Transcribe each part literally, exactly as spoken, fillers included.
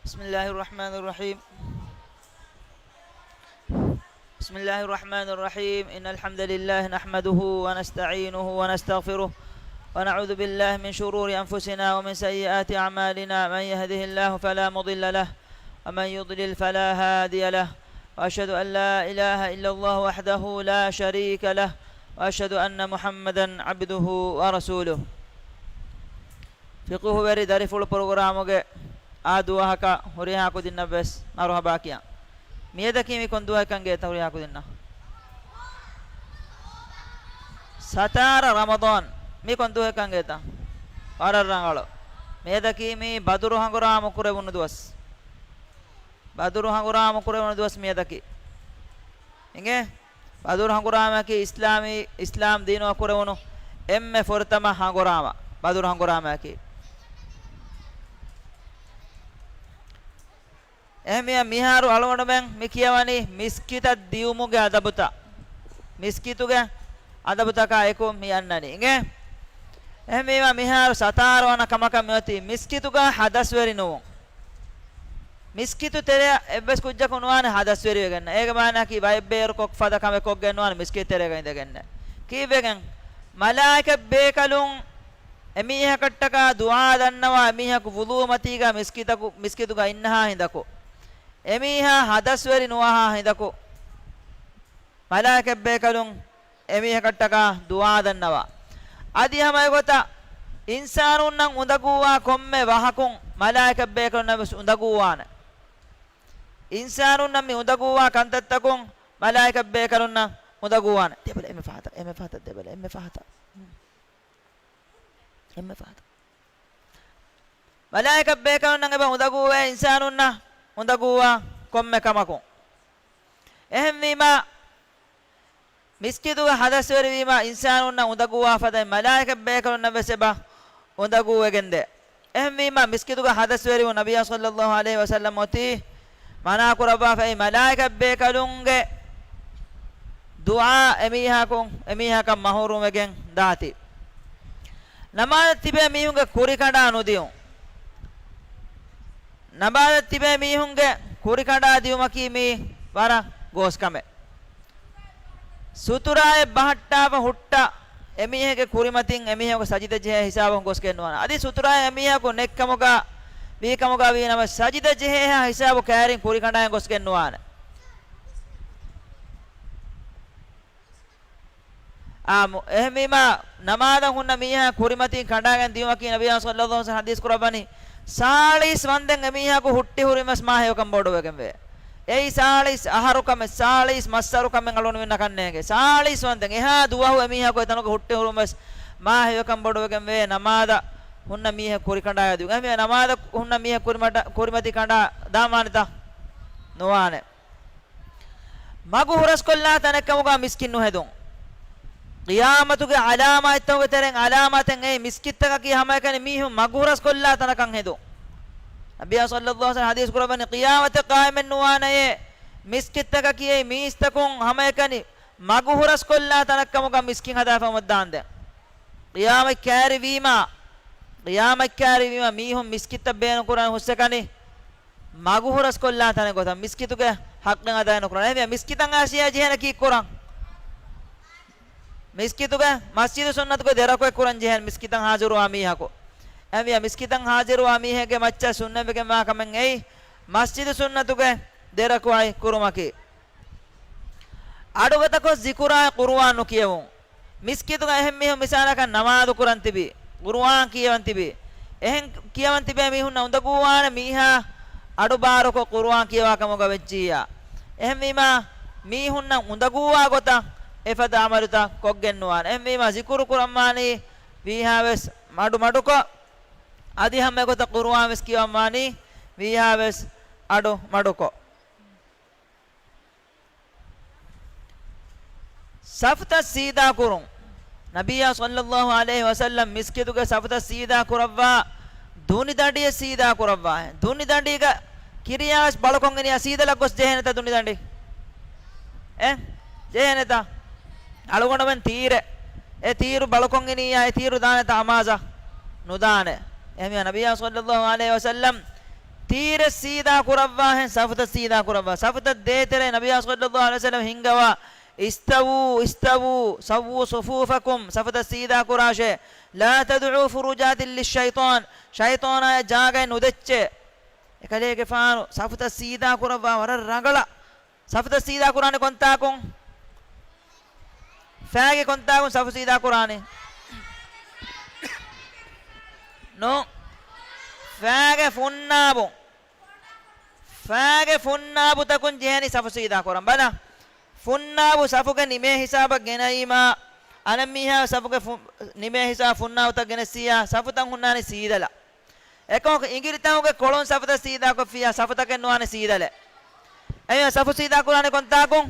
بسم الله الرحمن الرحيم. بسم الله الرحمن الرحيم. إن الحمد لله نحمده ونستعينه ونستغفره، ونعوذ بالله من شرور أنفسنا ومن سيئات أعمالنا. من يهده الله فلا مضل له، ومن يضلل فلا هادي له. وأشهد أن لا إله إلا الله وحده لا شريك له، وأشهد أن محمدا عبده ورسوله. ފިޤުހުވެރި ދަރިފުޅު ޕްރޮގްރާމުގެ އާ ދުވަހަކަށް ހުރިހާ ކުދިންނަށް ވެސް މަރުޙަބާ ކިޔަން. މިއަދަކީ މި ކޮން ދުވަހެއްކަން ގޭތަ ހުރިހާ ކުދިންނަށް؟ ސަތާރަ ރަމަޟާން. މި ކޮން ދުވަހެއްކަން ގޭތަ؟ ވަރަށް ރަނގަޅު. މިއަދަކީ މީ ބަދުރު ހަނގުރާމަ ކުރެވުނު ދުވަސް. ބަދުރު ހަނގުރާމަ ކުރެވުނު ދުވަސް މިއަދަކީ. އިނގޭ؟ ބަދުރު ހަނގުރާމައަކީ އިސްލާމީ، އިސްލާމް ދީނުގަ ކުރެވުނު އެންމެ ފުރަތަމަ ހަނގުރާމަ. ބަދުރު ހަނގުރާމައަކީ. އެހެންވީމަ މިހާރު އަޅުގަނޑުމެން މި ކިޔަވަނީ މިސްކިތަށް ދިޔުމުގެ އަދަބުތައް. މިސްކިތުގެ އަދަބުތަކާ އެކު މި އަންނަނީ. އިނގޭ؟ އެހެންވީމަ މިހާރު ސަތާރަ ވަނަ ކަމަކަށް މިއޮތީ މިސްކިތުގަ ހަދަސްވެރި ނުވުން. މިސްކިތު ތެރެއަށް އެއްވެސް ކުއްޖަކު ނުވާނެ ހަދަސްވެރިވެގެން. އޭގެ މާނައަކީ ބައެއް ބޭރު ކޮށް ފަދަ ކަމެއް ކޮށްގެން ނުވާނެ މިސްކިތު ތެރޭގަ އިނދެގެންނެއް. ކީއްވެގެން؟ މަލާއިކަތް ބޭކަލުން އެމީހަކަށްޓަކާ ދުޢާ ދަންނަވާ އެމީހަކު ވުޟޫ މަތީގަ މިސްކިތަކު، މިސްކިތުގަ އިންނަހާ ހިނދަކު، އެމީހާ ހަދަސްވެރި ނުވާހާ ހިނދަކު، މަލާއިކަތް ބޭކަލުން އެމީހަކަށްޓަކާ ދުޢާ ދަންނަވާ. އަދި ހަމަ އެގޮތަށް އިންސާނުންނަށް އުނދަގޫވާ ކޮންމެ ވަހަކުން މަލާއިކަތް ބޭކަލުންނަށް ވެސް އުނދަގޫވާނެ. އިންސާނުންނަށް މި އުނދަގޫވާ ކަންތައްތަކުން މަލާއިކަތް ބޭކަލުންނަށް އުނދަގޫވާނެ. ދެބަލަ އެންމެ ފަހަތަށް، އެންމެ ފަހަތަށް، ދެބަލަ އެންމެ ފަހަތަށް. އެންމެ ފަހަތަށް. މަލާއިކަތް ބޭކަލުންނަށް އެބަ އުނދަގޫވޭ އިންސާނުންނަށް އުނދަގޫވާ ކޮންމެ ކަމަކުން. އެހެންވީމަ، މިސްކިތުގަ ހަދަސްވެރިވީމަ އިންސާނުންނަށް އުނދަގޫވާ ފަދައިން މަލާއިކަތް ބޭކަލުންނަށް ވެސް އެބަ އުނދަގޫވެގެންދޭ. އެހެންވީމަ، މިސްކިތުގަ ހަދަސްވެރިވުން ނަބިއްޔާ ޞައްލައްލާހު ޢަލައިހި ވަސައްލަމް އޮތީ މަނާކުރައްވާފައި، މަލާއިކަތް ބޭކަލުންގެ ދުޢާ އެމީހަކު، އެމީހަކަށް މަޙްރޫމްވެގެން ދާތީ. ނަމާދަށް ތިބޭ މީހުންގެ ކުރިކަނޑާ ނުދިޔުން. ނަމާދަށް ތިބޭ މީހުންގެ ކުރިކަނޑާ ދިޔުމަކީ މީ ވަރަށް ގޯސް ކަމެއް. ސުތުރާއެއް ބަހައްޓާފަ ހުއްޓަ އެމީހެއްގެ ކުރިމަތިން އެމީހަކު ސަޖިދަ ޖެހޭ ހިސާބުން ގޮސްގެން ނުވާނެ. އަދި ސުތުރާއެއް އެމީހަކު ނެތްކަމުގަ ވީކަމުގަ ވީނަމަ ސަޖިދަ ޖެހޭހާ ހިސާބު ކައިރިން ކުރިކަނޑާއިން ގޮސްގެން ނުވާނެ. އާ، މު-، އެހެންވީމާ، ނަމާދަށް ހުންނަ މީހާ ކުރިމަތީން ކަނޑާގެން ދިޔުމަކީ ނަބިއްޔާ ޞައްލައްލާހު ޢަލައިހި ވަސައްލަމް ޙަދީޘް ކުރައްވަނީ، ސާޅީސް ވަންދެން އެމީހާއަކު ހުއްޓި ހުރީމަވެސް މާ ހެޔޮކަން ބޮޑުވެގެންވޭ. އެއީ ސާޅީސް އަހަރު ކަމެއް، ސާޅީސް މައްސަރު ކަމެއް އަޅުގަނޑުމެންނަކަށް ނޭނގެ. ސާޅީސް ވަންދެން އެހާ ދުވަހު އެމީހާއަކު އެތަނުގަ ހުއްޓި ހުރުމަވެސް މާ ހެޔޮކަން ބޮޑުވެގެންވޭ ނަމާދަށް ހުންނަ މީހެއް ކުރިކަނޑާ ދިޔުމުން. އެހެންވެ ނަމާދަށް ހުންނަ މީހެއް ކުރިމަތި-، ކުރިމަތި ކަނޑާ ދާން ވާނެތަ؟ ނުވާނެ. މަގު ހުރަސްކޮށްލާ ތަނެއްކަމުގަ މިސްކިތް ނުހެދުން. ޤިޔާމަތުގެ ޢަލާމާތްތަކުގެ ތެރެއިން ޢަލާމާތެއް އެއީ މިސްކިތްތަކަކީ ހަމައެކަނި މީހުން މަގު ހުރަސްކޮށްލާ ތަނަކަށް ހެދުން. ނަބިއްޔާ ޞައްލައްލާހު ޢަލައިހި ވަސައްލަމް ޙަދީޘް ކުރައްވަނީ، ޤިޔާމަތެއް ޤާއިމެއް ނުވާނެޔޭ، މިސްކިތްތަކަކީ އެއީ މީސްތަކުން ހަމައެކަނި މަގު ހުރަސްކޮށްލާ ތަނަކަށްކަމުގަ މިސްކިތް ހަދާފަ އުމަށްދާންދެން. ޤިޔާމަތް ކައިރިވީމާ، ޤިޔާމަތް ކައިރިވީމާ މީހުން މިސްކިތްތައް ބޭނުންކުރަން ހުސްއެކަނި މަގު ހުރަސްކޮށްލާ ތަނެއް ގޮތަށް މިސްކިތުގެ ޙައްޤެއް އަދާ ނުކުރާނެ. އެހެންވެ މިސްކިތަށް އައިސް ޖެހޭނެ ކީއްކުރަން؟ މިސްކިތުގެ މަސްޖިދު ސުންނަތުގެ ދެރަކު އެއްކުރަން ޖެހޭނެ މިސްކިތަށް ޙާޟިރުވާ މީހަކު. އެހެންވެ މިސްކިތަށް ޙާޟިރުވާ މީހެއްގެ މައްޗަށް ސުންނަތްވެގެންވާ ކަމެއް އެއީ މަސްޖިދު ސުންނަތުގެ ދެރަކު އައި ކުރުމަކީ. އަޑުގަދަކޮށް ޒިކުރާއި ޤުރުއާން ނުކިޔެވުން. މިސްކިތުގަ އެހެން މީހުން މިސާލަކަށް ނަމާދު ކުރަން ތިބި، ޤުރުއާން ކިޔަވަން ތިބި، އެހެން ކިޔަވަން ތިބޭ މީހުންނަށް އުނދަގޫވާނެ މީހާ އަޑުބާރުކޮށް ޤުރުއާން ކިޔަވާ ކަމުގަ ވެއްޖިއްޔާ. އެހެންވީމާ، މީހުންނަށް އުނދަގޫވާ ގޮތަށް އެފަދަ ޢަމަލުތައް ކޮށްގެން ނުވާނެ. އެހެންވީމާ، ޒިކުރު ކުރަންވާނީ ވީހާވެސް މަޑުމަޑުކޮށް، އަދި ހަމަ އެގޮތަށް ޤުރުއާން ވެސް ކިޔަވަންވާނީ ވީހާވެސް އަޑު މަޑުކޮށް. ސަފުތައް ސީދާ ކުރުން. ނަބިއްޔާ ޞައްލައްލާހު ޢަލައިހި ވަސައްލަމް މިސްކިތުގެ ސަފުތައް ސީދާ ކުރައްވާ، ދުނިދަނޑިއެއް ސީދާ ކުރައްވާ. ދުނިދަނޑީގަ ކިރިޔާވެސް ބަޅުކޮށް އިނިޔާ ސީދަލަށް ގޮސް ޖެހޭނެތަ ދުނިދަނޑި؟ އެ؟ ޖެހޭނެތަ؟ އަޅުގަނޑުމެން ތީރެއް، އެ ތީރު ބަޅުކޮށް އިނިއްޔާ، އެ ތީރު ދާނެތަ އަމާޒަށް؟ ނުދާނެ. އެހެންވެ ނަބިއްޔާ ޞައްލައްލާހު ޢަލައިހި ވަސައްލަމް ތީރެއް ސީދާ ކުރައްވާހެން ސަފުތައް ސީދާ ކުރައްވާ. ސަފުތައް ދޭތެރޭ ނަބިއްޔާ ޞައްލައްލާހު ޢަލައިހި ވަސައްލަމަ ހިންގަވާ، "އިސްތަވޫ، އިސްތަވޫ، ސައްވޫ ޞުފޫފަކުމް"، ސަފުތައް ސީދާ ކުރާށޭ. "ލާ ތަދުޢޫ ފުރުޖާތިން ލިއްޝައިޠާން"، ޝައިޠާނާއަށް ޖާގައެއް ނުދެއްޗޭ. އެކަލޭގެފާނު ސަފުތައް ސީދާ ކުރައްވާ ވަރަށް ރަނގަޅަށް. ސަފުތައް ސީދާ ކުރާނެ ކޮންތާކުން؟ ފައިގެ ކޮންތާކުން ސަފު ސީދާ ކުރާނީ؟ ނޫން. ފައިގެ ފުންނާބު. ފައިގެ ފުންނާބުތަކުން ޖެހޭނީ ސަފު ސީދާ ކުރަން. ބަލަ، ފުންނާބު ސަފުގެ ނިމޭ ހިސާބަށް ގެނައީމާ، އަނެއްމީހާ ސަފުގެ ފު-، ނިމޭ ހިސާބަށް ފުންނާބުތައް ގެނެއްސިއްޔާ، ސަފުތައް ހުންނާނީ ސީދަލަށް. އެކަމަކު އިނގިލިތަކުގެ ކޮޅުން ސަފުތައް ސީދާކޮށްފިއްޔާ، ސަފުތަކެއް ނުވާނެ ސީދަލެއް. އެހެންވީމަ ސަފު ސީދާ ކުރާނެ ކޮންތާކުން؟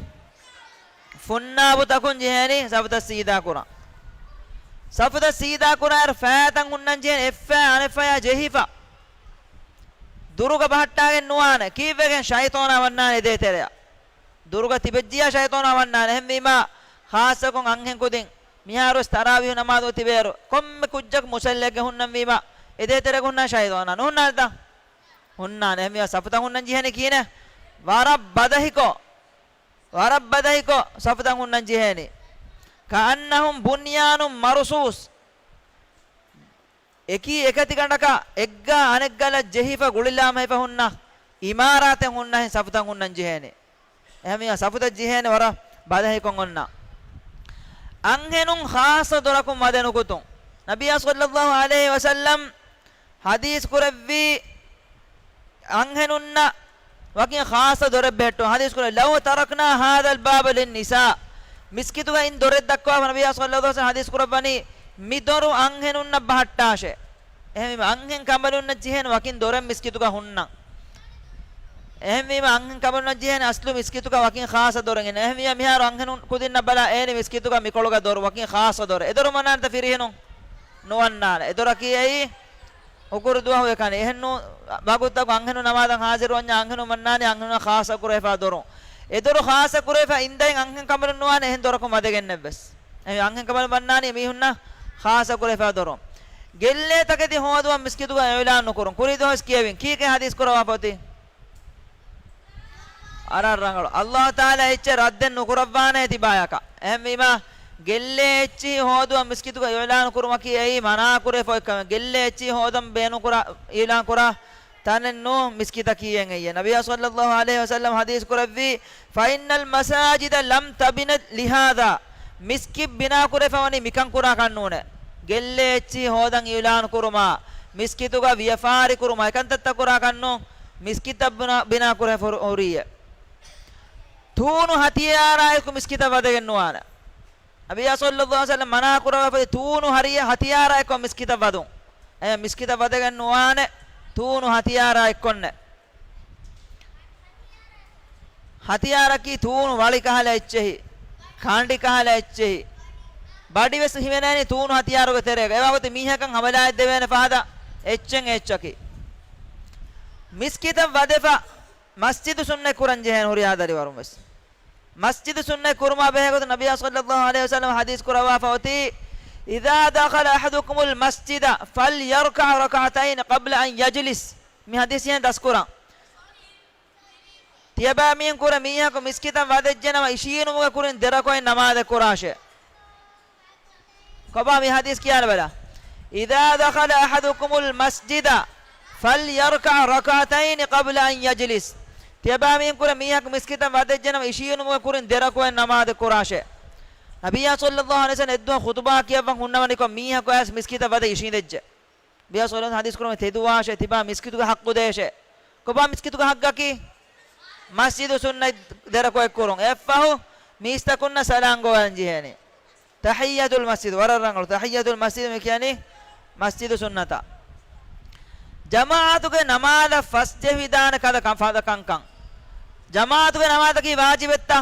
ފުންނާބުތަކުން ޖެހޭނީ ސަފުތައް ސީދާ ކުރަން. ސަފުތައް ސީދާ ކުރާއިރު ފައިތައް ހުންނަން ޖެހޭނީ އެއްފައި އަނެއްފަޔާ ޖެހިފަ. ދުރުގަ ބަހައްޓާގެން ނުވާނެ. ކީއްވެގެން؟ ޝައިޠާނާ ވަންނާނެ އެދޭތެރެއަށް. ދުރުގަ ތިބެއްޖިއްޔާ ޝައިޠާނާ ވަންނާނެ. އެހެންވީމާ، ޚާއްޞަކޮށް އަންހެން ކުދިން މިހާރުވެސް ތަރާވީހު ނަމާދު ތިބޭއިރު، ކޮންމެ ކުއްޖަކު މުޞައްލައެއްގަ ހުންނަންވީމަ، އެދޭތެރޭގަ ހުންނާނެ ޝައިޠާނާ. ނުހުންނާނެތަ؟ ހުންނާނެ. އެހެންވީމާ ސަފުތައް ހުންނަން ޖެހޭނީ ކިހިނެއް؟ ވަރަށް ބަދަހިކޮށް، ވަރަށް ބަދަހިކޮށް ސަފުތައް ހުންނަން ޖެހޭނީ. "ކައަންނަހުމް ބުންޔާނުން މަރުޞޫޞް." އެކީ އެކަތިގަނޑަކަށް އެއްގާ އަނެއްގާލަށް ޖެހިފަ ގުޅިލާމަހިފަ ހުންނަ އިމާރާތެއް ހުންނަހެން ސަފުތައް ހުންނަން ޖެހޭނެ. އެހެންވީމަ ސަފުތައް ޖެހޭނެ ވަރަށް ބަދަހިކޮށް އޮންނަ. އަންހެނުން ޚާއްޞަ ދޮރަކުން ވަދެ ނުކުތުން. ނަބިއްޔާ ޞައްލައްލާހު ޢަލައިހި ވަސައްލަމް ޙަދީޘް ކުރެއްވީ، އަންހެނުންނަށް ވަކިން ޚާއްޞަ ދޮރެއް ބެހެއްޓުން. ޙަދީޘް ކުރެއްވި، "لو تركنا هذا الباب للنساء." މިސްކިތުގައި އިން ދޮރެއް ދައްކަވާފަ ނަބިއްޔާ ޞައްލައްލާހު ޢަލައިހި ވަސައްލަމަ ޙަދީޘް ކުރައްވަނީ، މި ދޮރު އަންހެނުންނަށް ބަހައްޓާށޭ. އެހެންވީމަ އަންހެން ކަނބަލުންނަށް ޖެހޭނެ ވަކިން ދޮރެއް މިސްކިތުގަ ހުންނަން. އެހެންވީމަ އަންހެން ކަނބަލުންނަށް ޖެހޭނެ އަސްލު މިސްކިތުގަ ވަކިން ޚާއްޞަ ދޮރެއް އިންނަން. އެހެންވީމަ މިހާރު އަންހެނުން ކުދިންނަށް ބަލާ އޭނި މިސްކިތުގަ މިކޮޅުގަ ދޮރު، ވަކިން ޚާއްޞަ ދޮރެއް. އެ ދޮރު މަންނާނެތަ ފިރިހެނުން؟ ނުވަންނާނެ. އެ ދޮރަކީ އެއީ ހުކުރު ދުވަހު އެކަނި. އެހެންނޫން ވަގުތަކު އަންހެނުން ނަމާދަށް ހާޒިރުވަންޏާ އަންހެނުން މަންނާނީ އަންހެނުންނަށް ޚާއްޞަ ކުރެވިފާ ދޮރުން. އެ ދޮރު ޚާއްޞަ ކުރެވިފަ އިންދައިން އަންހެން ކަނބަލުން ނުވާނެ އެހެން ދޮރަކުން ވަދެގެންނެއްވެސް. އެ އަންހެން ކަނބަލުން މަންނާނީ މީހުންނަށް ޚާއްޞަ ކުރެވިފާ ދޮރުން. ގެއްލޭތަކެތި ހޯދުމަށް މިސްކިތުގަ އިޢުލާން ނުކުރުން. ކުރީ ދުވަހު ވެސް ކިޔެވިން. ކީކޭ ޙަދީޘް ކުރައްވާފަ އޮތީ؟ ވަރަށް ރަނގަޅު. ﷲ ތަޢާލާ އެއްޗެއް ރައްދެއް ނުކުރައްވާނެ ތިބާޔަކަށް. އެހެންވީމަ، ގެއްލޭ އެއްޗިހި ހޯދުމަށް މިސްކިތުގަ އިޢުލާނު ކުރުމަކީ އެއީ މަނާ ކުރެވިފަ އޮތް ކަމެއް. ގެއްލޭ އެއްޗިހި ހޯދަން ބޭނުން ކުރާ، އިޢުލާން ކުރާ ތަނެއް ނޫން މިސްކިތަކީ އެއް އެއްޔެއް. ނަބިއްޔާ ޞައްލައްލާހު ޢަލައިހި ވަސައްލަމަ ޙަދީޘް ކުރެއްވީ، "فإن المساجد لم تبن لهذا." މިސްކިތް ބިނާ ކުރެވިފަ ވަނީ މިކަން ކުރާކަށް ނޫނޭ. ގެއްލޭ އެއްޗިހި ހޯދަން އިޢުލާނު ކުރުމާ، މިސްކިތުގަ ވިޔަފާރި ކުރުމާ، އެކަންތައްތައް ކުރާކަށް ނޫން، މިސްކިތަށް ބިނާ، ބިނާ ކުރެވިފަ ހުރިއްޔެ. ތޫނު ހަތިޔާރާއެކު މިސްކިތަށް ވަދެގެން ނުވާނެ. ނަބިއްޔާ ޞައްލައްލާހު ޢަލައިހި ވަސައްލަމަ މަނާ ކުރައްވާފައި ތޫނު ހަރިޔަ ހަތިޔާރާ އެއްކޮށް މިސްކިތަށް ވަދުން. އެ މިސްކިތަށް ވަދެގެން ނުވާނެ ތޫނު ހަތިޔާރާ އެއްކޮށްނެ. ހަތިޔާރަކީ ތޫނު ވަޅި ކަހަލަ އެއްޗެހި، ކަނޑި ކަހަލަ އެއްޗެހި، ބަޑިވެސް ހިމެނޭނީ ތޫނު ހަތިޔާރުގެ ތެރޭގަ. އެވަގުތު މީހަކަށް ހަމަލާއެއް ދެވޭނެ ފަހަތަށް އެއްޗެއް އެއްޗަކީ. މިސްކިތަށް ވަދެފަ މަސްޖިދު ސުންނަތް ކުރަން ޖެހޭނެ ހުރިހާ ދަރިވަރުން ވެސް. މަސްޖިދު ސުންނަތް ކުރުމާ ބެހޭގޮތުން ނަބިއްޔާ ޞައްލައްލާހު ޢަލައިހި ވަސައްލަމަ ޙަދީޘް ކުރައްވާފަ އޮތީ، "إذا دخل أحدكم المسجد فليركع ركعتين قبل أن يجلس." މި ޙަދީޘް ދަސްކުރަން. ތިޔަބައިމީހުން ކުރެ މީހަކު މިސްކިތަށް ވަދެއްޖެނަމަ އިށީނުމުގެ ކުރިން ދެރަކުޢަތް ނަމާދެއް ކުރާށޭ. ކޮބާ މި ޙަދީޘް ކިޔާނެ ބަލަ. "إذا دخل أحدكم المسجد فليركع ركعتين قبل أن يجلس." ތިޔަބައިމީހުން ކުރެ މީހަކު މިސްކިތަށް ވަދެއްޖެނަމަ އިށީނުމުގެ ކުރިން ދެރަކުޢަތް ނަމާދެއް ކުރާށޭ. ނަބިއްޔާ ޞައްލައްލާހު ޢަލައިހި ވަސައްލަމަ އެއްދުވަހު ޚުޠުބާ ކިޔައްވަން ހުންނަވަނިކޮށް މީހަކު އައިސް މިސްކިތަށް ވަދެ އިށީނދެއްޖެ. ނަބިއްޔާ ޞައްލައްލާހު ޢަލައިހި ވަސައްލަމަ ޙަދީޘް ކުރަމުން ތެދުވާށޭ، ތިބާ މިސްކިތުގެ ޙައްޤު ދޭށޭ. ކޮބާ މިސްކިތުގެ ޙައްޤަކީ؟ މަސްޖިދު ސުންނަތް ދެރަކުޢަތް ކުރުން. އެއަށްފަހު މީސްތަކުންނަށް ސަލާން ގޮވަން ޖެހޭނެ. ތަޙިއްޔަތުލް މަސްޖިދު، ވަރަށް ރަނގަޅު. ތަޙިއްޔަތުލް މަސްޖިދު މި ކިޔަނީ މަސްޖިދު ސުންނަތަށް. ޖަމާޢަތުގެ ނަމާދަށް ފަސްޖެހިދާނެ ކަދަ ކަން، ފަދަ ކަންކަން. ޖަމާޢަތުގެ ނަމާދަކީ ވާޖިބެއްތަ؟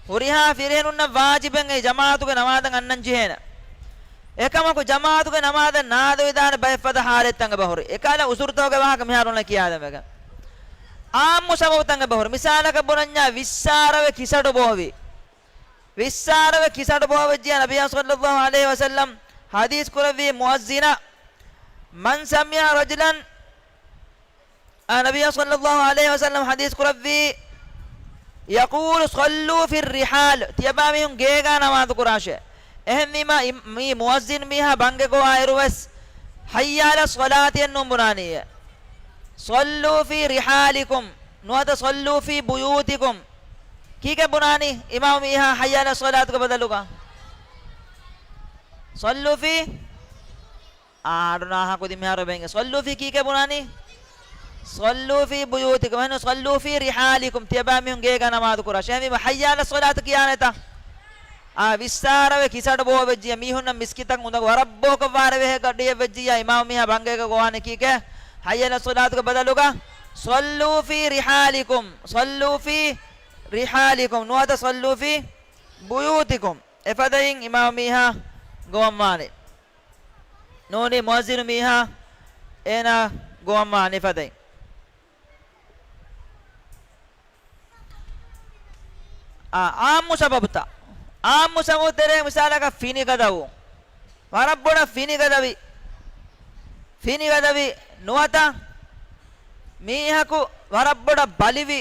ހުރިހާ ފިރިހެނުންނަށް ވާޖިބެއް އެއީ ޖަމާޢަތުގެ ނަމާދަށް އަންނަން ޖެހޭނެ. އެކަމަކު ޖަމާޢަތުގެ ނަމާދަށް ނާދެވިދާނެ ބައެއް ފަދަ ޙާލަތްތައް އެބަހުރި. އެކަހަލަ އުޒުރުތަކުގެ ވާހަކަ މިހާރު އޮންނަ ކިޔާދެމެގެން. އާއްމު ސަބަބުތައް އެބަހުރި. މިސާލަކަށް ބުނަންޏާ ވިއްސާރަވެ ކިސަޑު ބޯވި. ވިއްސާރަވެ ކިސަޑު ބޯވެއްޖެ. ނަބިއްޔާ ޞައްލައްލާހު ޢަލައިހި ވަސައްލަމަ ޙަދީޘް ކުރެއްވީ، مؤذنا، من سمع رجلا އާ، ނަބިއްޔާ ޞައްލައްލާހު ޢަލައިހި ވަސައްލަމަ ޙަދީޘް ކުރައްވީ، يقول صلوا في الرحال، ތިޔަބައިމީހުން ގޭގާ ނަމާދު ކުރާށޭ. އެހެންވީމާ، އި-، މި މުއައްޒިން މީހާ ބަންގެ ގޮވާއިރު ވެސް، حي على الصلاة އެއް ނޫން ބުނާނީއޭ. صلوا في رحالكم، ނުވަތަ صلوا في بيوتكم. ކީކޭ ބުނާނީ އިމާމު މީހާ حي على الصلاة ގެ ބަދަލުގަ؟ صلوا في އާ، އަޑު ނާހާ ކުދިން މިހާރު ބެނގެ. صلوا في ކީކޭ ބުނާނީ؟ صلوا في بيوتكم. އެހެން صلوا في رحالكم. ތިޔަބައިމީހުން ގޭގަ ނަމާދު ކުރާށޭ. އެހެންވީމަ، حي على الصلاة ކިޔާނެތަ؟ އާ، ވިއްސާރަވެ ކިސަޑު ބޯ ވެއްޖިއްޔާ، މީހުންނަށް މިސްކިތަށް އުނދަގޫ، ވަރަށް ބޯކޮށް ވާރެވޭ ގަޑިއެއް ވެއްޖިއްޔާ، އިމާމު މީހާ ބަންގޭގަ ގޮވާނެ ކީކޭ؟ حي على الصلاة ގެ ބަދަލުގަ، صلوا في رحالكم، صلوا في رحالكم، ނުވަތަ صلوا في بيوتكم. އެފަދައިން އިމާމު މީހާ ގޮވަންވާނެ. ނޫނީ މުއައްޒިނު މީހާ އޭނާ ގޮވަންވާނެ ފަދައިން. އާ، އާއްމު ސަބަބުތައް. އާއްމު ސަބަބު ތެރޭ މިސާލަކަށް ފިނިގަދަވުން. ވަރަށް ބޮޑަށް ފިނިގަދަވި. ފިނިގަދަވި ނުވަތަ މީހަކު ވަރަށް ބޮޑަށް ބަލިވި.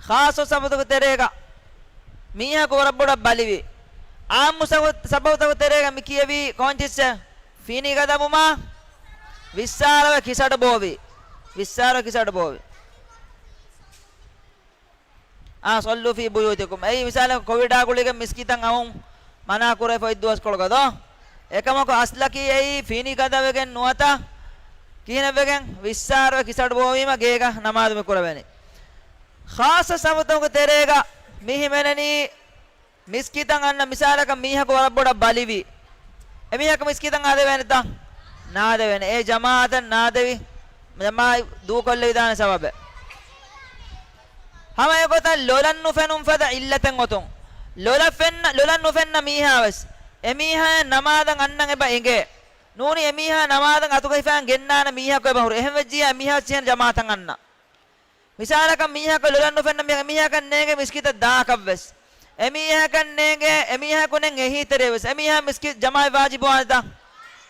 ޚާއްޞަ ސަބަބުތަކު ތެރޭގަ މީހަކު ވަރަށް ބޮޑަށް ބަލިވި. އާއްމު ސަބަ-، ސަބަބުތަކު ތެރޭގަ މި ކިޔެވީ ކޮންޗިއްސެއް؟ ފިނިގަދަވުމާ ވިއްސާރަވެ ކިސަޑު ބޯވި. ވިއްސާރަވެ ކިސަޑު ބޯވި. އާ، صلوا في بيوتكم. އެއީ މިސާލަކަށް ކޮވިޑާ ގުޅިގެން މިސްކިތަށް އައުން މަނާ ކުރެފަ އޮތް ދުވަސްކޮޅުގަ ދޯ؟ އެކަމަކު އަސްލަކީ އެއީ ފިނިގަދަވެގެން ނުވަތަ ކިހިނެއްވެގެން ވިއްސާރަވެ ކިސަޑު ބޯވީމަ ގޭގަ ނަމާދު މި ކުރެވޭނެ. ޚާއްޞަ ސަބަބުތަކުގެ ތެރޭގަ މި ހިމެނެނީ މިސްކިތަށް އަންނަ މިސާލަކަށް މީހަކު ވަރަށް ބޮޑަށް ބަލިވި. އެމީހަކު މިސްކިތަށް އާދެވޭނެތަ؟ ނާދެވޭނެ. އެ ޖަމާޢަތަށް ނާދެވި، ޖަމާޢަތް ދޫކޮށްލެވިދާނެ ސަބަބެއް. ހަމަ އެގޮތަށް ލޮލަށް ނުފެނުން ފަދަ ޢިއްލަތެއް އޮތުން. ލޮލަށް ފެންނަ، ލޮލަށް ނުފެންނަ މީހާ ވެސް އެމީހާއަށް ނަމާދަށް އަންނަން އެބަ އެނގޭ. ނޫނީ އެމީހާ ނަމާދަށް އަތުގަ ހިފާން ގެންނާނެ މީހަކު އެބަ ހުރި. އެހެން ވެއްޖިއްޔާ އެމީހާ ވެސް ޖަމާޢަތަށް އަންނަ. މިސާލަކަށް މީހަކަށް ލޮލަށް ނުފެންނަ މީހަކަށް ނޭނގެ މިސްކިތަށް ދާކަށްވެސް. އެމީހަކަށް ނޭނގެ، އެމީހަކު ނެތް އެހީތެރޭވެސް. އެމީހާ މިސްކިތް ޖަމާޢަތް ވާޖިބުވާނެތަ؟